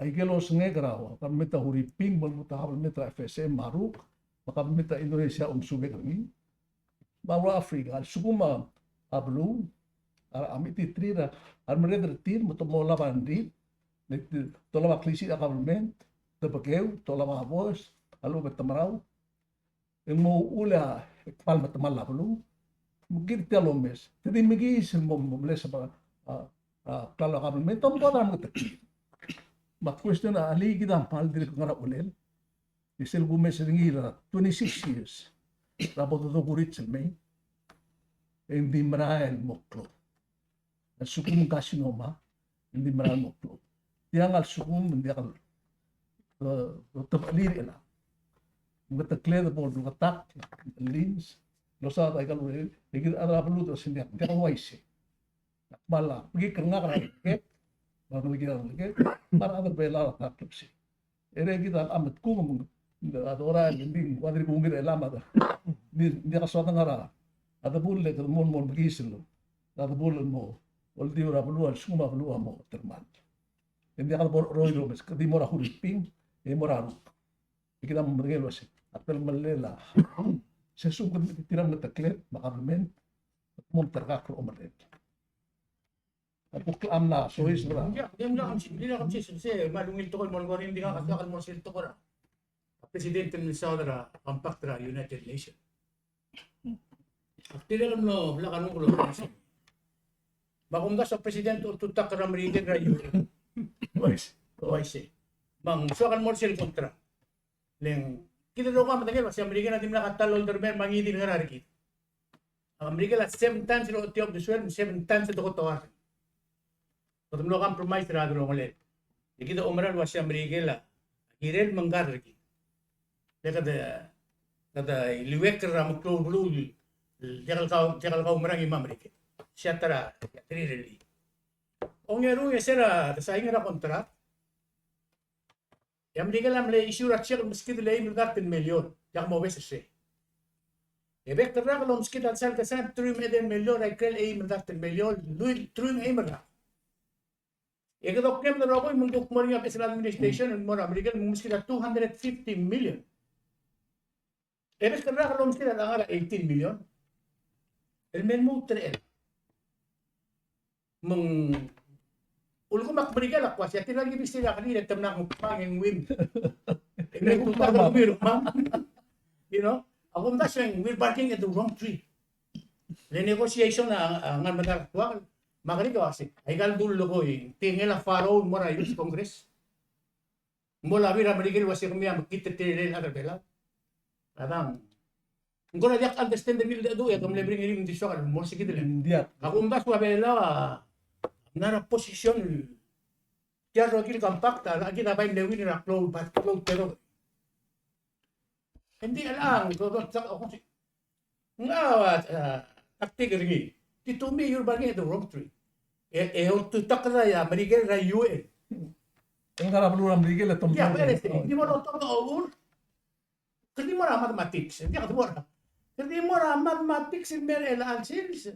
Aike el osengek er a government er a Huriping, me a lmuut a government er a F S M me a Ruk, me a government er a Indonesia a omesubek er ngii. Me a ua Africa, a lsekum a beluu a, a mechititerir a remerreder er tir me te mo olab a rengrir, le te olab a klisiich a government, te bekeu, te olab a boes a lechub e te merau, e ng mo uchul e kmal metemall a beluu. Me kid tia el omes, te di mekiis el mo, mo mle sebechel a, a, a klalo a government, te mo kora mengeteklii. Me a question a chelechang kid a kmal dirk ngar er a uchelel. E sel kumes er ngii er a twenty-six years er a bo dokurits el mei, e ng di merael el mo klou. A lsekum ng carcinoma, ng di merael el mo klou. Tiang a lsekum ng diak el, eh, lotebechelir er chelechang. Ng meketekled bo el bleketakl, lens, losaod aika el urerel, e kid a rechad er a beluu a diak, diak el uaisei. Ak kmal a, bekik er ngak er a ngelekek, me a ngelekir a ngelekek, me a rechad er a Belau a ta el klebesei. E le kid a, a metkung, a dorael, ng di, ng ua dirk ungil er chelechang a, ng di, ng diak soad a ngar er a, a debull e kede mo, mo mekiis el, a debull el mo, oldiu er a beluu, a lsekum a beluu a mo termang. E ng diak bo el cheroid el omes, kede di mo er a Huriping, e mo er a Ruk. E kid a mo medengei el uasei, a telemellel a, se lsekum kede tir a mengetekled, me a government, mo terkak el omerreder. A kuk a mla sois er a. Ia, ia, mla kamsi, mla kamsi, se, se, me a ungil tekoi el mo lengoi er ngii, ng di ngak a diak el mo er sel tekoi er a president el mle saod er a compact er a United Nations. Ak dirrek el mlo, mla kangkei el uasei, me a kumdasu a president a oltutakl er a Merikel er a U N. Uaisei. Uaisei. Me ng soak el mo er sel contract. Le ng, kid a doka medengei el uasei a Merikel a dimlak a ta el oldermel me a ngii di el ngar er kid. A Merikel a seven times el ochotii a obdessuel, seven times el dekotoar. Kede mlo compromise er a delongelel. E kid a oumera el uasei a Merikel a kirel mengkar er kid. Le kede, kede iliuekl er a meklou el beluu el diak el kau, diak el kau merang e me a Merikel. Sei a ta er a, a tirke el. Ongeru e se er a de sain er a contract, e a Merikel a mle issue er a check el meskid el eim el dart el million, diak mobes er sei. E bek el rak el omeskid a chelsel kesai, truich me a edei el miliol er a ikrel eim el dart el miliol, truich, truich me a eim el rak. E kede oker el rokui me ng kuk mo er ngii a beches el administration el mo er a Merikel me ng omeskid a two hundred fifty million. E bek el rak el omeskid a ngar er a eighteen million el me lmuut er chelechang. Me ng ulekum ak Merikel a kuk uasei, tia el kid a sel a kid e te mla kuk kmang e ng win. E ng tutau e ng win, kmang. You know, a kumdasu e ng we're barking at the wrong tree. Le negotiation a, a ngar er a medal a tuakl, me a kerik a uasei, aika el dul lekoi, tia el follow el mo er a U S Congress. Mo lobby er a Merikel el uasei kemiu a mekngit er tir el chad er a Belau. A dang. Ng kora diak understand er ngii el dedu e ke mle bring er ngii el di soak el mo er se kid el. Diak. A kumdasu a Belau a ngar er a position, tia el rokir el compact a kid a bai mle win er a klou, bai klou el tedobech. Ng di chelechang, do, do, do, ng, a, a, tactic er ngii. Di to me, you're barking at the wrong tree. E, e, oltutakl er a Merikel er a U N. Ng ngar er a beluu er a Merikel e tomtong. Diak, e, di mo lotobed a ochur. Kede di mo er a mathematics, ng diak de mo er a. Kede di mo er a mathematics el mer chelechang sils.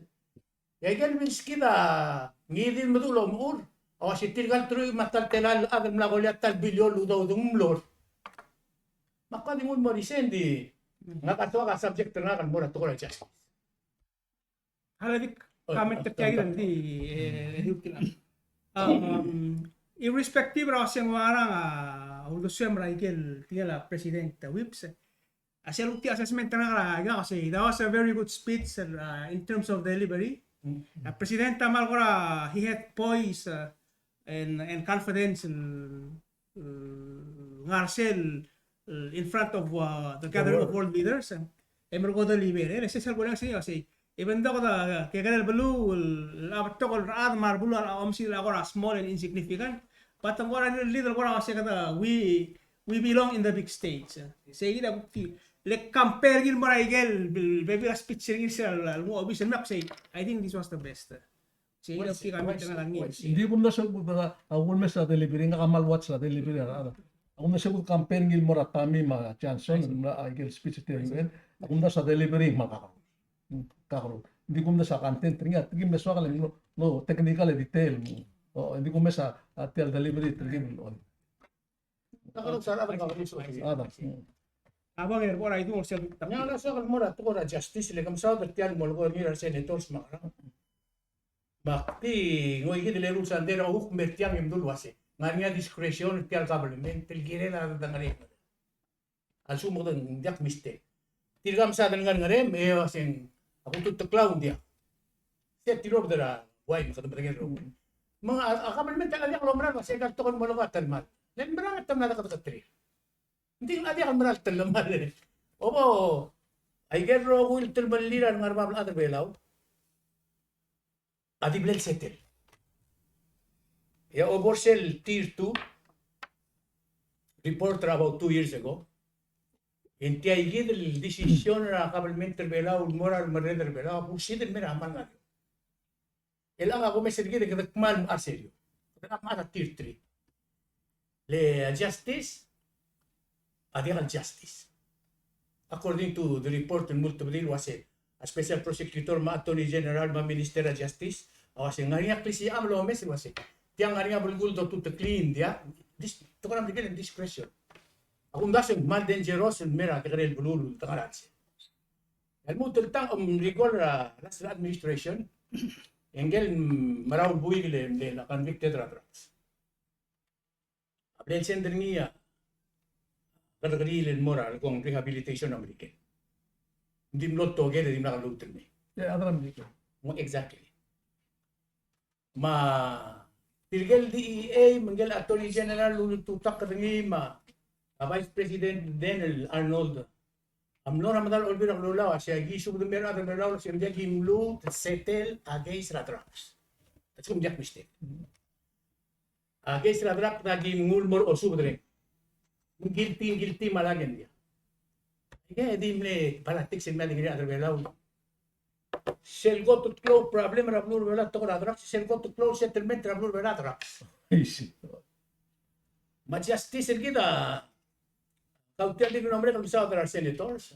E aike el milskid a ngii di el meduch el omechur, a uasei tirka el truich me a ta el telael el chad el mla kolia ta el billion el udoud ng mlo er. Me ak di nguu el mo er isei, ng di ngak a soak a subject er ngak el mo er a tekoi er a justice. A le dik comment er tia kid el di, e, e di uk kid. Um, irrespective er a uasei ng ua ngerang a uldesuem er a ikel, tia el President Whipps, a sel uk tia assessment er ngak er a, a sei, that was a very good speech, uh, in terms of delivery. A President a kmal kora, he had poise, uh, and, and confidence el, el ngar er sel, uh, in front of, uh, the gathering of world leaders, uh, e merkong a deliver, e le sel kora sei, sei. Even though kede, kekerei el beluu, el, a betok el rechad me a rebeluu a omes er a kora small and insignificant, but ng kora leader el kora sei kede, we, we belong in the big stage. Sei kid a kuk di, le compare er ngii el mo er a ikel, bebil a speech er ngii sel, el mo obis el me ak sei, I think this was the best. Sei kid a kuk di comment er ngak er ngii. Ng di kumdasu a, a kumdasu a delivery, ngak a kmal watch a delivery er a, a kumdasu a compare er ngii el mo er a Tommy me a Johnson, el mo er a ikel speech er tir el, a kumdasu a delivery me a kakerous. Kakerous. Ng di kumdasu a content er ngii, a tirke el mle soak el, no, no, technical e detail. O, ng di kumdasu a, a tia el delivery er tirke el, o. Kakerous a rechad el kakerous. A rechad. A bang er bo er a idung er sel. Ng ngar er a soak el mo er a tekoi er a justice, le ke mesaod er tia el mo lekoi er ngii er a senators me a ngerang. Me ak di ngoi kid el eru el sandei er a kuk mer tiang e mdu el uasei, ng ngar er ngii a discretion er tia el government el kirel a dedengelii. A lsekum kede ng diak mistake. Tirka a msa dengar er a Ngerem, e uaseng, a kututeklau ng diak. Se tirobed er a buai me kede medengei el rokui. Me a, a kabelment a diak lomeral el uasei aika el tekoi el mo lekoi a telemall. Le ng merang e te mla dekedeketerir. Ng di a diak el meral telemall. Obo, aike el rokui el telemall er a rengar er a bab el chad er a Belau a di mle settle. E a obo er sel tier two report er a about two years ago, e ng tia kid el decision er a kabelment er a Belau el mo er a remerreder er a Belau a busid el mer a kmal ngar er eou. Chelechang a kumes er kid e kede kmal mechas er eou. Kede mechas er a tier three. Le a justice a diak el justice. According to the report el mo ultebedii el uasei, a special prosecutor me a attorney general me a minister er a justice a uasei ng ngar er ngii a klisicham el omes el uasei, tiang ng ngar er ngii a belkul el dotuteklii ng diak, dis-, tekoi er a Merikel ng discretion. A kumdasu e ng kmal dangerous el mer a kekerei el beluu el dengar er a chelsel. El lmuut el tang, um, recall er a last administration, e ngike el merau el buik el, el convicted er a drugs a bla el send er ngii a kerrekeriil el mo er a lekong rehabilitation er a Merikel. Ng di mlo toker e dimlak lmuut el mei. Yeah, other Merikel. Mo, exactly. Me tirke el D E A, me ngike el Attorney General el ultutakl er ngii, me a Vice President then el Arnold a mlo er a medal a Olbiil er a Kelulau a sei aki subed el mer a rechad er a Belau el sei ng diak ki mluut el settle a case er a drugs. A lsekum ng diak mistake. A case er a drugs a ki nguu el mo er a osubed er ngii. Ng guilty, ng guilty me a lak e ng diak. Aike a di mle politics el mle di ngar er a rechad er a Belau. Sel kot el klou el problem er a beluu er a Belau a tekoi er a drugs, sel kot el klou el settlement er a beluu er a Belau a drugs. Easy. Me a justice er kid a, kau tia el di mlo merek el mesaod er a resenators.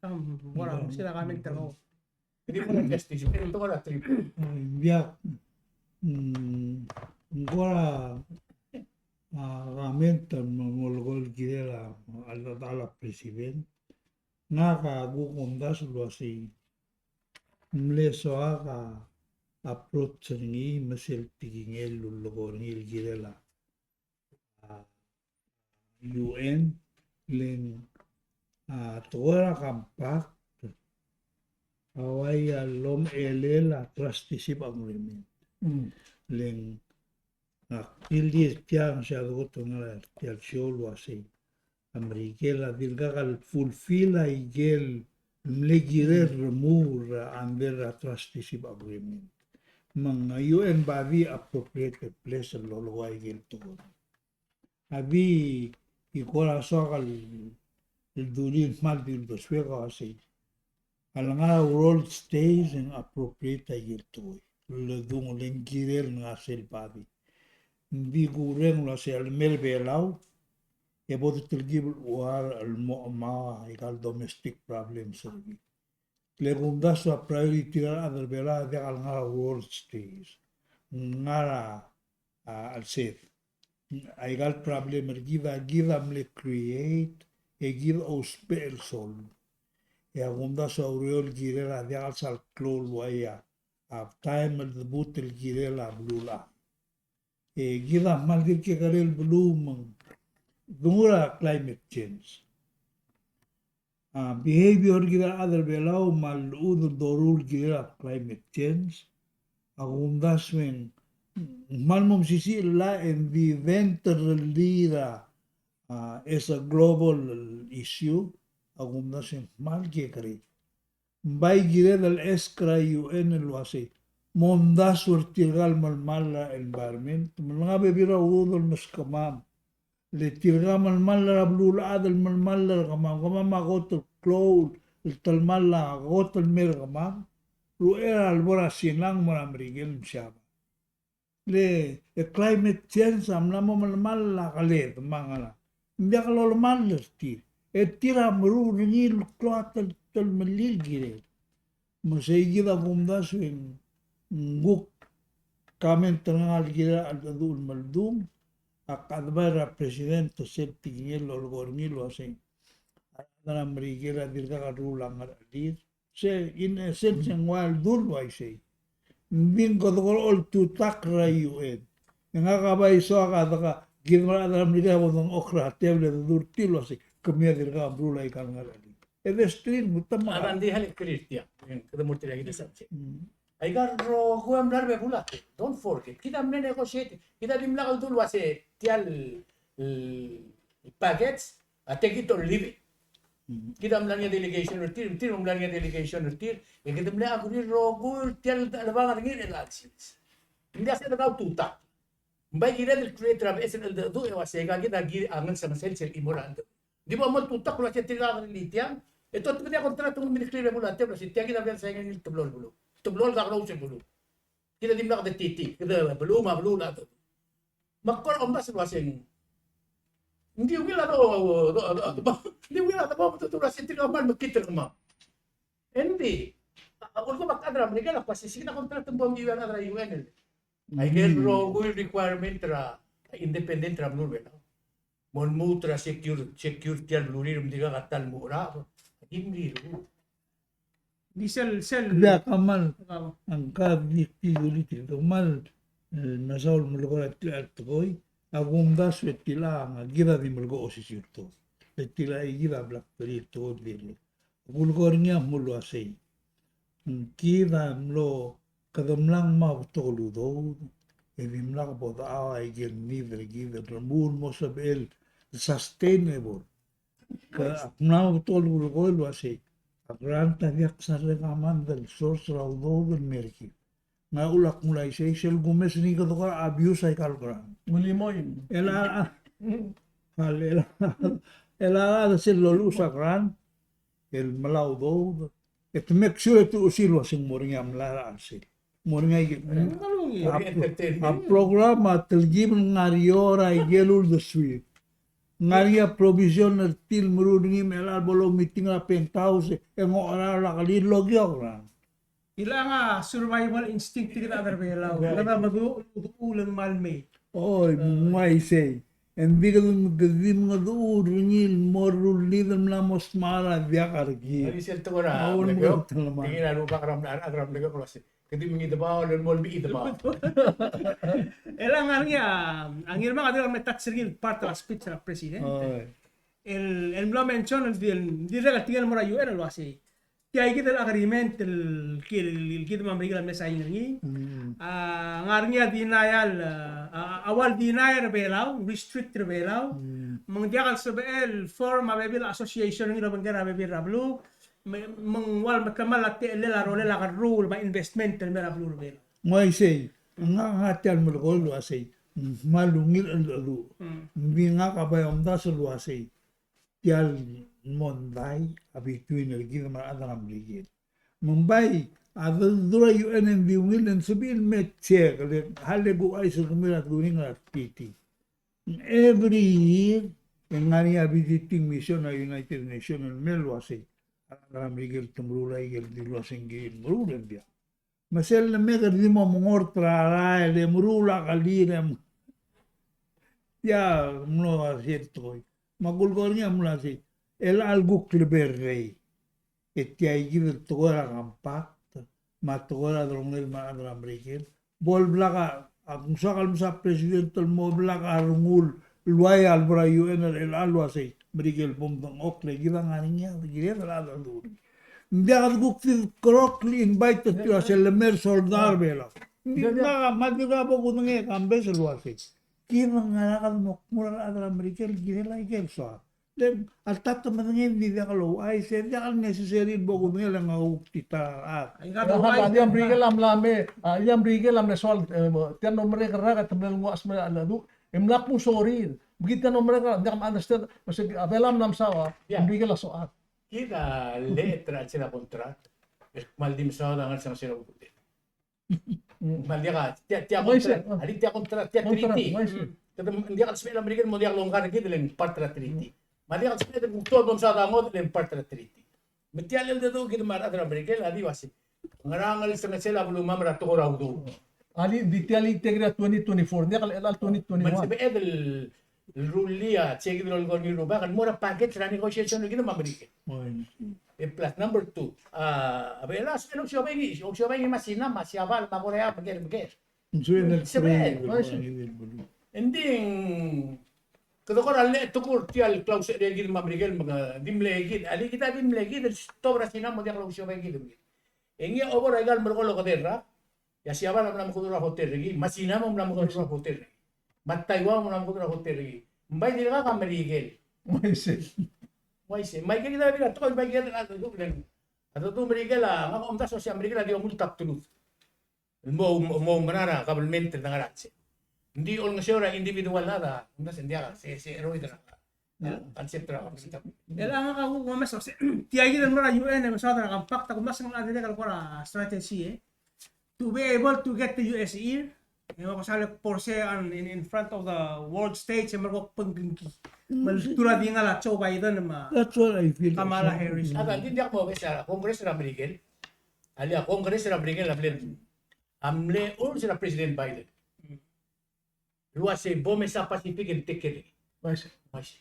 Kam, kora, sila comment er ngak. Di mo justice, e te kora trip. Ng diak, mm, ng kora, a, comment el mo, mo lekoi el kirel a, a, a, a president. Ngak a kuk omdasu el uasei, mle soak a approach er ngii me sel tekingel el ulekoi er ngii el kirel a, a, U N, le ng, a, tekoi er a compact a uai a lomechelel a trusteeship agreement. Mm. Le ng, a, kildii er tiang, se a dekot el ngar er tia el show el uasei, a Merikel a dirkak el fulfill a ikel mle kirel el remuul er a under a trusteeship agreement. Me ng a U N body appropriate el place el lolekoi a ikel tekoi. A di, e kora soak el, el dulii el kmal di uldesuek a uasei, a lengar a World States e ng appropriate a ikel tekoi. Le dung, le ng kirel ngar sel body. Ng di kureng el uasei a lemei er a Belau, e bo de telkib el chuarch el mo chemau a ikal domestic problems er kid. Le kumdasu a priority er a rechad er a Belau a diak el ngar er a World States. Ngar er a, a, chelsed. A ikal problem er kid a kid a mle create, e kid a ousbech el solve. E a kumdasu a ureor el kirel a diak el sal klou el uai a, a taem el debut el kirel a beluulechang. E kid a kmal dirk kekerei el beluu me ng, denguu er a climate change. A behavior er kid el chad er a Belau me a lechub el doruul el kirel a climate change. A kumdasu e ng kmal mo mesisiich el llach e ng di dent el rellii er a, a, as a global issue. A kumdasu e ng kmal kekerei. Ng bai kired el ask er a U N el uasei, momdasu er tirka el melemall er a environment, me ng ngar a bebil er a udoud el meskemam. Le tirka el melemall er a beluulechad el melemall er kemam, kemam a kot el klou el telemall a kot el mer kemam. Ruchei er a lebo er a Sina el mo er a Merikel me Siabal. Le, e climate change a mla mo melemall a keled me a ngerang. Ng diak lolemall er tir. E tir a meruul er ngii el klou a tel, telemellii el kirel. Me sei kid a kumdasu e ng kuk comment er ngak el kirel a cheldecheduch el meldung, ak advise er a president er sel tekingel el lolekoi er ngii el uasei, a rechad er a Merikel a dirkak leruul a ngerechelir. Se, in essence, e ng ua el dul uaisei. Ng di ng kede kora oltutakl er a U N. E ngak a bai soak a deka, kid me a rechad er a Merikel a bo dengchokl er a tebel e dedu er tir el uasei, kemiu a dirkak meruul aika el ngerechelir. E destrin, me te me a. A, ng di hale clear tiang. Kede mo er tia kid el subject. Mm. Aika el rokui a mla er a bebul a tebel. Don't forget. Kid a mle negotiate. Kid a dimlak el dul uasei tia el, el package, a take it or leave it. Kid a mla er ngii a delegation er tir, tir a mla er ngii a delegation er tir, e kede mle agree el rokui er tia el chelebangel er ngii el alliance. Ng diak se de kau tutak. Ng bai kired el create er a beches el cheldecheduch e uasei aika kid a ki, a ngelsengesel sel chimo er a cheldecheduch. Di bo mo tutak el uasei tirka a kerellii tiang, e te mekngit a contract me ng declare er a bebul a tebel el uasei tia kid a bla el sign er ngii el teblo el beluu. Teblo el kakerous el beluu. Kid a dimlak de titii, kede beluu me a beluu el cheldecheduch. Me ak kora omdasu el uasei ng di ungil a do, do, do, do, di ungil a do, do, do, uasei tirka a kmal mekngit er kemam. Engdi a, a ulekum a chad er a Merikel a kmo uasei se kid a contract me bo mngiu a rechad er a U N el. Aike el rokui el requirement er a independent er a beluu er a Belau. Mo lmuut er a secure, secure tia el belurir me ng dirkak a ta el mo er a, a di mriruul. Di sel, sel. Ia, kmal, a, ngka di, di, di, di, kmal, e, mesaul el melekoi er tia el tekoi, a kumdasu e tilecha, a kid a di melekoi a osisiu er tir. E tilecha e kid a bla kberir el tekoi el di. Kulekoi er ngii a mlo uasei. Kid a mlo, kede mla ngmai a betok el udoud, e dimlak bo dechau aike el need er kid el remuul el mo sebechel el sustainable. Ke ak mla mo betok el kulekoi el uasei, a grant a diak sa recommend el source er a udoud el mer kid. Ng uchul ak mla uaisei, sel kumes er ngii kede kora abuse aika el grant. Ulimoi. El a, a, el a, el a, el a sel loluches a grant el melai a udoud, e te make sure e te luchesii el uasei ng mo er ngii a mlai er a chelsel. Mo er ngii a, a, a program a telkib el ngar er eou er a ikel uldesuir. Ngar er ngii a provision er tir el meruul er ngii me chelecha el bo lomeeting er a penthouse e ng ocherau a kelir el okiu a grant. Ilecha a survival instinct er kid el chad er a Belau. Kede meduch, meduch el kmal mei. Oi, ng uaisei. Engdi kede, kede di mengedecheduch er ngii el mo rullii el mla mo smart a diak a rekid. Ng di sel tekoi er a, a, mle kau, telemall. Tingii a rubak er a mle, er a mle kau el uasei, kede di mengidebaol el mo olbidebaol. Ilecha a ngar er ngii a, a Ngirmang a dirrek el me touch er ngii el part er a speech er a president. Oi. El, el mlo mention el di, el dirrek el tekingel el mo er a U N el uasei tia kid el agreement el ki, el kid me a Merikel a mle sign er ngii. Mm. A, ngar er ngii a denial, a, a, a ua el deny er a Belau, restrict er a Belau. Mm. Me ng diak el sebechel el form a bebil el association er ngii el obengkel a bebil er a beluu. Me, me ng ua el mekemall a techellel a rolel a kerruul me a investment el mer a beluu er a Belau. Ng uaisei, ngak, ngak tia el melekoi el uasei, ng kmal ungil el cheldecheduch. Mm. Ng di ngak a bai omdasu el uasei tia el mondai a between er kid me a rechad er a Merikel. Me ng bai a dul er a U N e ng di ungil e ng sebechir el me check, le, hale kuchais er kemiu er a during er a T T. Every year, e ng ngar er ngii a visiting mission er a United Nations el mei el uasei, a rechad er a Merikel te meruul aike el di el uasei ng kirir el meruul e ng diak. Me sel leme e kede di mo mengort er a rael e meruul a kelir e m-, tia mlo uasei el tekoi. Me a kulekoi er ngii a mlo uasei, el chelecha el kuk lebo er rei, e tia kid el tekoi er a compact me a tekoi er a delongelel me a rechad er a Merikel, bo el blak a Ak ng soak el mesa president el mo blak a rengul el uai a lebo er a U N er chelecha el uasei, Merikel bo mdengchokl e kid a ngar er ngii a kired el chad el dul. Ng diak de kuk di kerokl el invite er tir a sel lemer soldau er a Belau. Ng di ngak a kmal dirkak bo kudengei e kambes el uasei, kid a ngar er a kede mo kmo er a rechad er a Merikel el kirel a ikel soad. Le alta te medengei e ng di diak louchais, e diak el necessary el bo kudengei e le ngak a kuk di ta er a rechad. Aika a Merikel a mla me, a, a Merikel a mle soal, e, tia el mlo merek el rak e te mle nguu a smecher a ledu, e mla kmu sorir. Me kid tia el mlo merek el rak, diak, me understand, me se a Belau a mla mesaod a Merikel a soad. Kid a lechub e te er a chelsel a contract, e kmal di mesaod a ngar er a chelsel a contract. Kmal diak a, tia, tia contract, a di tia contract, tia treaty. Kede, ng diak el sebechel a Merikel el mo diak longkar er kid el ng part er a treaty. Me a diak el sebeched el kuk tuobed el omesaod a ngodech el ng part er a treaty. Me tia el cheldecheduch kid me a rechad er a Merikel a di uasei, ngera a ngelsengesel a belumam er a tekoi er a udoud. A di, di tia el tia el twenty twenty-four, ng diak el chelecha el twenty twenty-one. Me ng sebeched el el rullii a, se kid el olekoi er ngii el rubak, el mo er a package er a negotiation er kid me a Merikel. E plus number two, a, a Belau a sebechel el ousiobai ngii, ousiobai ngii me a Sina me a Siabal me a Korea, meker, meker. Sebechel. Ng di, kede kora llechul tia el klausecher er kid me a Merikel, me ng di mle kid, a di kid a di mle kid el stop er a Sina mo diak lousiobai kid. E ngii a obo er aika el merekong el okedei el rak, e a Siabal a mla mekedung er a hotel er ngii, me a Sina a mla mekedung er a hotel er ngii. Me a Taiwan a mla mekedung er a hotel er ngii. Ng bai dirkak a Merikel. Uaisei. Uaisei. Me aike kid a bebil a tekoi, bai kid a dedu, a dedu Merikel a, ngak a omdasu el uasei a Merikel a di omult a bdelud el mo, mo, mo oumera er a government el dengar er a chelsel. Ng di olengeseu er a individual el chad a omdasu, ng diak, se, se cheroid er a concept er a government. El ngak a kuk omes el uasei, tia kid el mo er a U N e mesaod er a compact, a kumes ng a dirrek el kora strategy, e to be able to get the U S ear, e mo ko sal force on in, in front of the world stage, e mo ko pengkengki. Me a ltuu er a dingal a Joe Biden me a Kamala Harris. That's what I feel also. A di diak mo omes a Congress er a Merikel. A le a Congress er a Merikel a mle, a mle urge er a President Biden el uasei bo mesa Pacific e ng take care er ngii. Uaisei. Uaisei.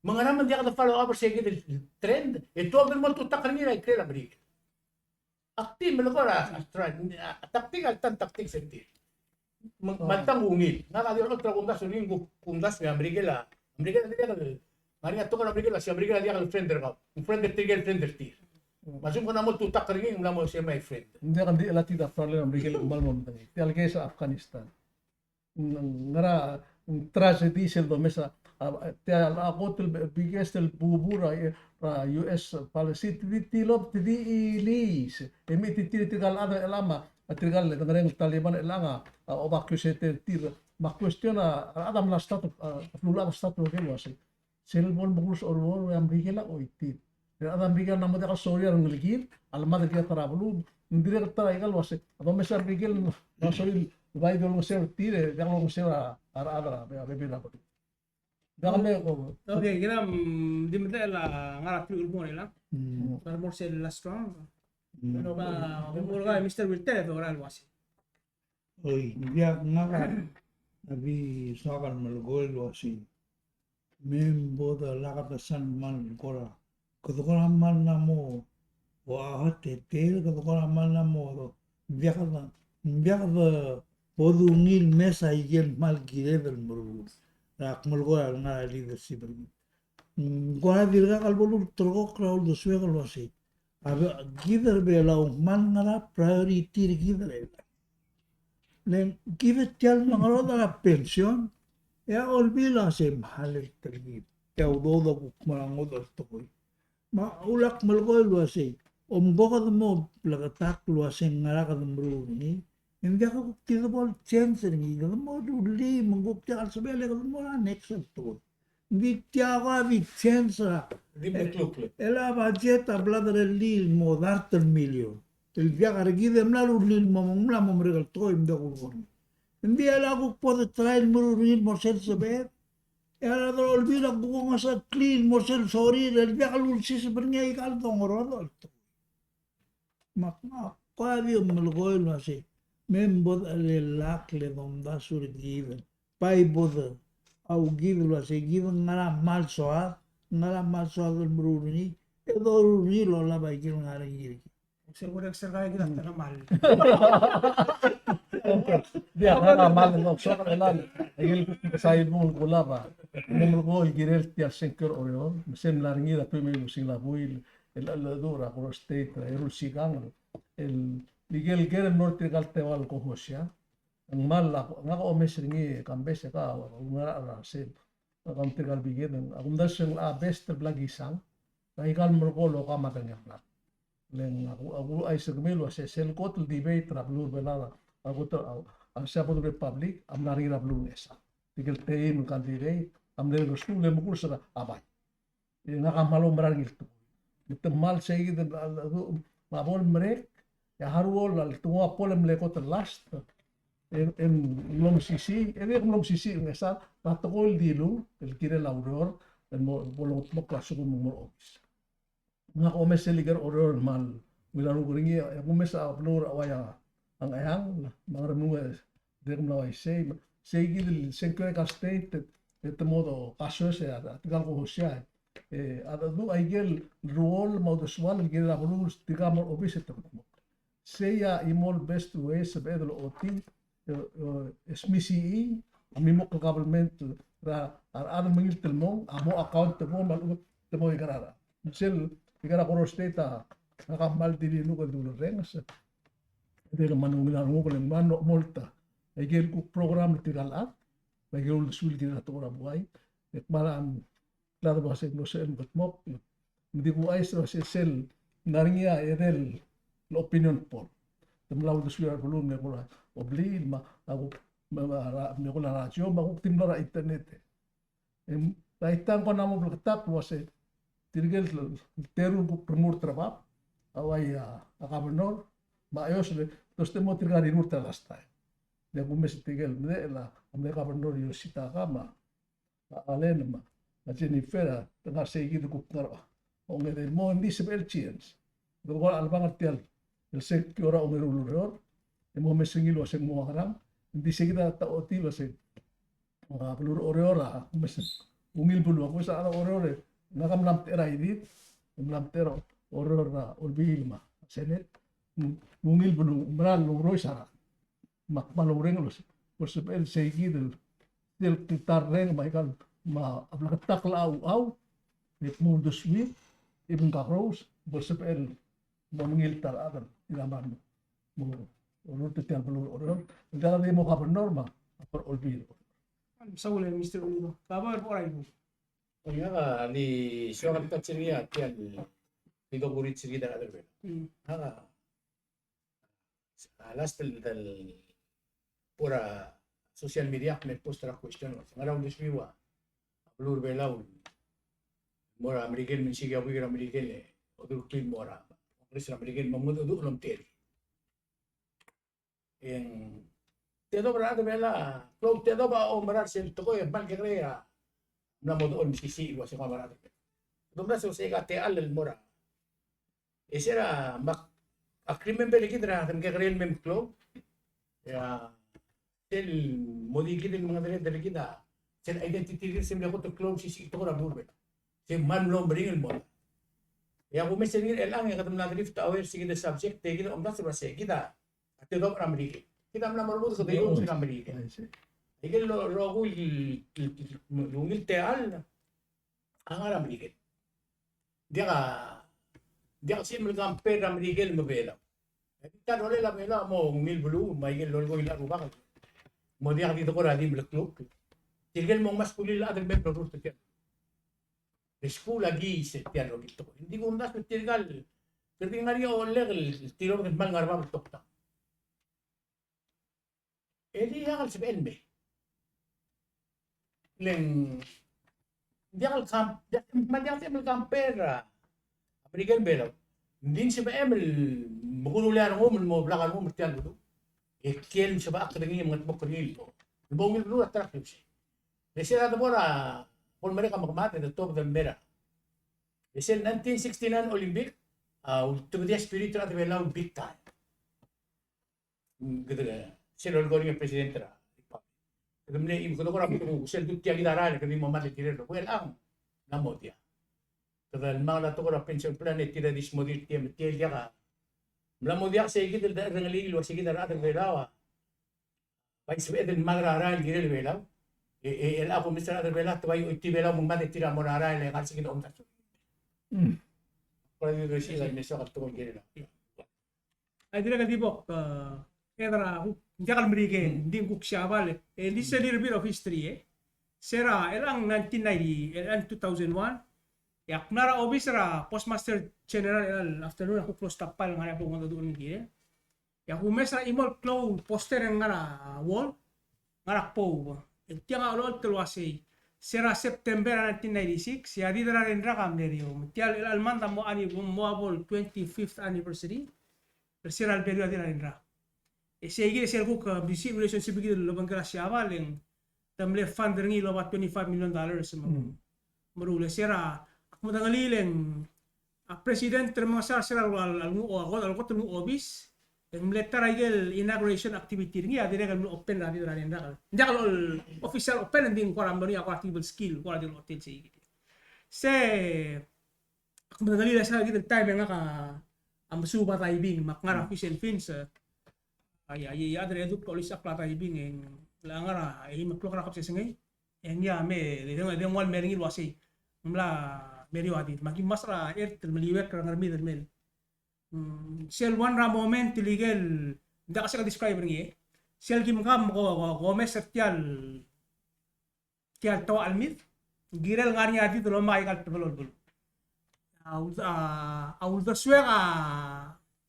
Me ngera me ng diak de follow up er se kid el trend, e tuobed el mo tutak er ngii er a ikrel a Merikel. Ak di melekoi er a, a, a tactic, a tactic er tir. Me, me alta ng ungil. Ngak a di olechot er a kumdasu er ngii, ng kumdasu e a Merikel a, Merikel a diak el, ngar er ngii a tekoi er a Merikel a, se a Merikel a diak el friend er kau. Ng friend er tirke el friend er tir. Me a lsekum kede mo tutak er ngii, ng mla mo semi friend. Ng diak, ng di el a tia el problem er a Merikel el kmal mo medengei. Tia el case er a Afghanistan. Ng, ngera, ng tragedy sel domes a, a, tia el kot el biggest el bubur er a, er a U S policy, te di tilobed, te di ilease. E me te tir, tirka el chad er chelechang, a tirka el dengereng el Taliban er chelechang a, a oba accused er tir. Me a question a, a rechad a mla start, a, a beluulechad a start er ngii el uasei, sel bo lemekerus a Merikel a choitii. E a rechad er a Merikel a mla mo diak el sorir a rengelekir, a lemad er tia el ta er a beluu, ng dirrek el ta er aika el uasei, a domes a Merikel a mla sorir el bai di olengeseu er tir, e diak lolengeseu er a rechad er a, a bebil er a beluu. Diak me, o. Okay, kira, mm, di medechel a ngar er a teru el mo er chelechang. Mm. Ngar er a mo er sel last round. Mm. Pero ka, mo er ngii a Mister Wilter, e dorael el uasei. Oi, ng diak, ngak a di soak el melekoi el uasei, me bo de lak de sal kmal kora, kede kora kmal mla mo, o a heart attack, kede kora kmal mla mo, ng diak de, ng diak de bo dungil mesa ikel kmal kired el meruul. Ak melekoi el ngar er a leadership er ngii. Ng kora dirkak el bo lulterekokl er a uldesuek el uasei, a be, kid er a Belau, ng kmal ngar er a priority er kid er a Belau. Le ng kid a tia el mengerodech er a pension, e a Olbiil a se mhalelt er kid. Tia udoud a kuk mo er a ngodech el tekoi. Me a ulak melekoi el uasei, om ko kede mo bleketakl el uasei ngera kede meruul er ngii, e ng diak kuk di de bo el change er ngii, kede mo rullii, me ng kuk diak el sebechel e kede mo er a next el tekoi. Ng di tia ko a di change er a, di meklukl. El a budget a bla derellii el mo dart el million. El diak er kid e mla rullii el mo, mla mo merek el tekoi, me ng diak kulekoi. Ng di a lak kuk bo de try el meruul er ngii el mo sel sebeched. E a rechad er a Olbiil a kuk ongeseklii el mo sel sorir, el diak lulsiseb er ngii aika el dongerodech el tekoi. Me ak, ak kora di melekoi el uasei, me bo dechelellakl e domdasu er kid el bai bo de, a kid el uasei, kid a ngera kmal soad, ngera kmal soad el meruul er ngii, e doruul er ngii el olab aike el ngar er ngii er kid. Sel bo de sel ngar er kid a ta el kmal. Ia, ngak a kmal ng soak el, el, el, sa el bung el kulab a, ng melekoi el kirel tia el sengkio er a Oreor, me sel mla er ngii er a twenty twenty-six a buil, el, el, el, er a Koror State, er a eru el sikang, el, el ikel ker el mo er tirka el teua el kohosia, ng kmal, ngak a omes er ngii, e Kambes e ke, a, ngar er a sel, a, kom tirka el biked, a kumdasu e ng a best el bla kisang, a ikal merekong el oka me a dengelak. Le ng a ku, a ku uaisei er kemiu el uase sel kot el debate er a beluu er a Belau, a kot a, a Sabaud Republic, a mla er ngii er a beluu er a Ngchesar. Tirke el teim el candidate, a mle ngesuul e mekurs er a bai. E ngak a kmal oumerang er ngii el tekoi. Me te kmal sei kid a, a, a, me a bo lemerek, e a haruol a le tengua bo el mle kot el last, e, e ng mlo mesisiich, e dirk mlo mesisiich er a Ngchesar, me a tekoi el dilu, el kirel a ureor, el mo, bo longedmokl a lsekum ng mo er a obis. Ngak a omes el ikel Oreor el kmal ungil a renguk er ngii, e a kumes a beluu er a Hawaii a Ngcheangel, me a Ngeremlengui e dirk mla uaisei, sei kid el sengkio er a ikal state, e te mo kasoes er a tirka el kohosia, e a dedu a ikel ruul me a uldesuel el kirel a beluu, tirka el mo er a obis e te mo. Sei a chimo el best way el sebeched el ochotii, e, e, smisichii a mimokl el government er a, a rechad el mengilt el mong, a mo accountable, me a lechub e te mo ikerarechad. Sel, ikerarechad er a Koror State a, a kmal di liluk el dulerrenges. Dirk kmal ungil a renguk el kmal mo, mo olta. Ikel kuk program er tirka el chad, me ikel uldesuir tirka el tekoi er a buai, e kmal a, Klaro el uase ng mlo sebeched el mekedmokl. Me di kuchais el uase sel ngar er ngii a edei el opinion poll. Te mla uldesuir a beluu el mle kora obliil me a kuk, me a, me a, mle kora radio me a kuk di mlo er a internet. E a ita ng kora mo bleketakl el uase tirke el teru el kuk remurt er a bab, a uai a, a governor, me a Eos el, te oste mo tirka el rirurt er a last time. Di a kumes tirke el mle, el a, mle governor Yositaka me a a Allen me a Jennifer a, te ngar sei kid el kuk ngar er a ongedei el mo, ng di sebechel el chance. Kede kora chelebangel tia el sengkio er a ongeru el ureor, e mo omes er ngii el uase ng mo ngerang, ng di sei kid a ta ochotii el uase, a, beluu er a Oreor a, omes, ungil beluu, a kumes a Oreor e, ngak a mla mtechir a idid, mla mtechir a Oreor er a Olbiil me a Senate, ungil beluu, mera el ourois a rechad. Me ak kmal oureng el uase, bo lsebechel sei kid el, el ta el reng me a ikal, me a bleketakl a uchau, e kmo uldesuir, e meng kakerous, bo lsebechel mo mengilt a rechad el, el mla mo, mo, mo rurt er tia el beluu er a Oreor, el diak di mo governor me a, a Olbiil. Saul, Mister Ulido, ka bo er bo er a ibu. Oia, ka di soak el touch er ngii a tia el, di dokurit er ngii a rechad er a Belau. Mm. A, A last el, el bo er a social media ak mle post er a question, ngera uldesuiu a beluu er a Belau el mo er a Merikel, me ng siik a buik er a Merikel e odurokl el mo er a Congress er a Merikel, me ng mengedecheduch el omtechei. E ng tedobech er a rechad er a Belau, klou el tedobech a oumera er sel tekoi, e kmal kekerei a mla mo dechor el mesisiich el uase ng mera el rechad er a Belau. Domdasu e se ka techall el mo er a E se er a, me ak, ak remember er kid er a, te mekekerei el mei me klou. E a, sel mo di kid el mengedereder er kid a, sel identity er kid se mle kot el klou el sisiich el tekoi er a beluu er a Belau. Se kmal mlo meringel el mo. E a kumes er ngii er chelechang e kede mla drift away er se kid el subject, e kid a omdasu el uase kid a, a tedobech er a Merikel. Kid a mla mo er a beluu e kede iluch er a Merikel. Ikel lo, rokui el, el, el, el ungil techall, a ngar er a Merikel. Diak a, diak a sel mle compare er a Merikel me a Belau. E tia el rolel a Belau a mo ungil beluu, me a ikel lolekoi el rubak. Mo diak di tekoi er a di mle kluk. Tirke el mo ngmaskulii el chad el mei el orurt er tia el skuul a kiis er tia el rokui el tekoi. Ng di kumdasu tirka el, kede di ngar er ngii a olek el tir el kmal ngar er a bab el toktang. E di diak el sebechel el mei. Le ng diak el kam, diak, me ng diak el compare er a Merikel me a Belau. Ng di ng sebechem el mekurulii a rengum el mo blak a rengum er tia el beluu. E kiei el sebechek er ngii e mengetmokl er ngii el mo, el mo ungil beluu er a ta er a klebesei. E sel de bo er a, bo lemerek a mekemad e de tobed el mei er a. E sel nineteen sixty-nine Olympic a ultebedii a spirit er a rechad er a Belau el big time. Kede, sel lolekoi er ngii a president er a republic. Kede mle, kede kora, sel dul tia kid a rael, kede di mo mad el kirel, well, a ng mla mo diak. Kede mla mo diak a tekoi er a pension plan e tir a di smodir tia me tia el diak a. Mla mo diak sei kid el cherrengelii el uase kid a rechad er a Belau a Bai sebeched el mad er a rael el kirel Belau. E, e, el a kumes er a rechad er Belau, te bai oitii Belau me ng mad e tir a mo er a rael e ngar er sei kid a omdasu. Mm. Kora di resi el mesa kal tekoi el kirel. A dirrek el di bo, e, Ed, er a kuk, ng diak el Merikel, ng di kuk Siabal, e, this is a little bit of history, e. Se er a, el ang nineteen ninety, el ang two thousand one, e ak mla er a obis er a Postmaster General er a afternoon, e ak kuk mlo stop by el ngar er a bo ngodech el kirel. E ak kumes er a chimo el klou el poster el ngar er a wall, ngar er a kbo. El tiang a olecholt el uasei, se er a September er a nineteen ninety-six, e a Did er a Renrak a mle er eou. Me tia el, el month a mo ani-, mo a bo el twenty-fifth anniversary er se er a lebo er a Did er a Renrak. E sei kid e sel kuk, e, business relationship er kid el obengkel a Siabal e ng te mle fund er ngii el oba twenty-five million dollars me, mm, meruul. E se er a, ak medengelii e ng a president er a Remengesau er se er a, a, a, a, a kot el nguu a obis, e ng mle ta er a ikel inauguration activity er ngii a dirrek el mle open er a Did er a Renrak. Ng diak el official open, e ng di ng kora mlo er ngii a kora table skill, kora di el hotel sei kid. Se ak medengelii e se er kid el taem e ngak a mesuub a diving, me ak ngar er a fish and fins, e, a, a, a, a chad er a Eduk a olisechakl a diving, e ng ngar er a, e, eim el klok er a kebesengei, e ngii a me, e, e, e, ng ua el me er ngii el uasei, ng mla me er eou a Did. Me aki mesa er a ert el meliuekl er a Ngermid el mei. Mm, sel one er a moment el ikel, ng diak a sel describe er ngii, e. Sel kim kam ko, ko, ko mes er tia el tia el toa el mid, ng kirel ngar er ngii a Did el omak aika el teblo el beluu. A ul-, a, a uldesuek a,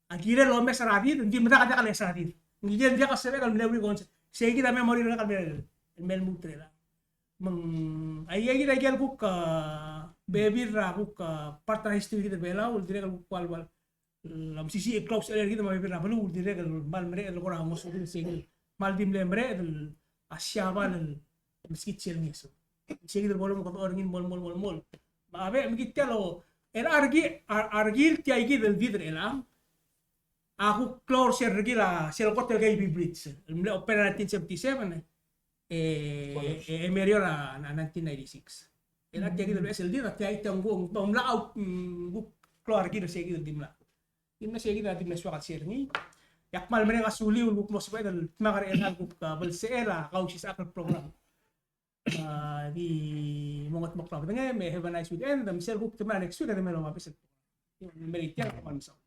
a kirel omes er a Did, ng di medakt a diak el ngeso er a Did. Ng kirel diak el sebechek el mle uriul el kmo ng sei kid a memory er ngak el mle, el mle lmuut er chelechang. Me ng, aika kid a ikel kuk, a, bebil er a kuk, a, part er a history er kid er a Belau, el dirrek el kuk ua el, ua el, a mesisiich el klou a sechelel er kid me a bebil er a beluu, el dirrek el kmal mereched el kora ngosuterir sei kid. Kmal di mle mereched el a Siabal el meskid sel ngeso. Sei kid el bo lomekedechor er ngii el mol, mol, mol, mol. Me a bek, me kid tia el, el a rekil, a, a rekil tia kid el Did er chelechang a kuk klou er sel rekil a, sel kot el K B Bridge el mle open er a nineteen seventy-seven, e, e, e me er eou er a, a nineteen ninety-six. El a tia kid el beches el Did, a tia kid a nguu, ng mla out, mm, kuk klou a rekil er sei kid el dimlak. Di mle sei kid a di mle soak el share er ngii. E ak kmal mereng a suliu el kuk mlo sebeched el dmak er chelechang el kuk, a, belsechel a Kausisechakl el program. A, di mo ngetmokl a bedengem, me have a nice weekend, me sel kuk te mla next week, e te mla mo obes el program. Merikel, kmal mesaul.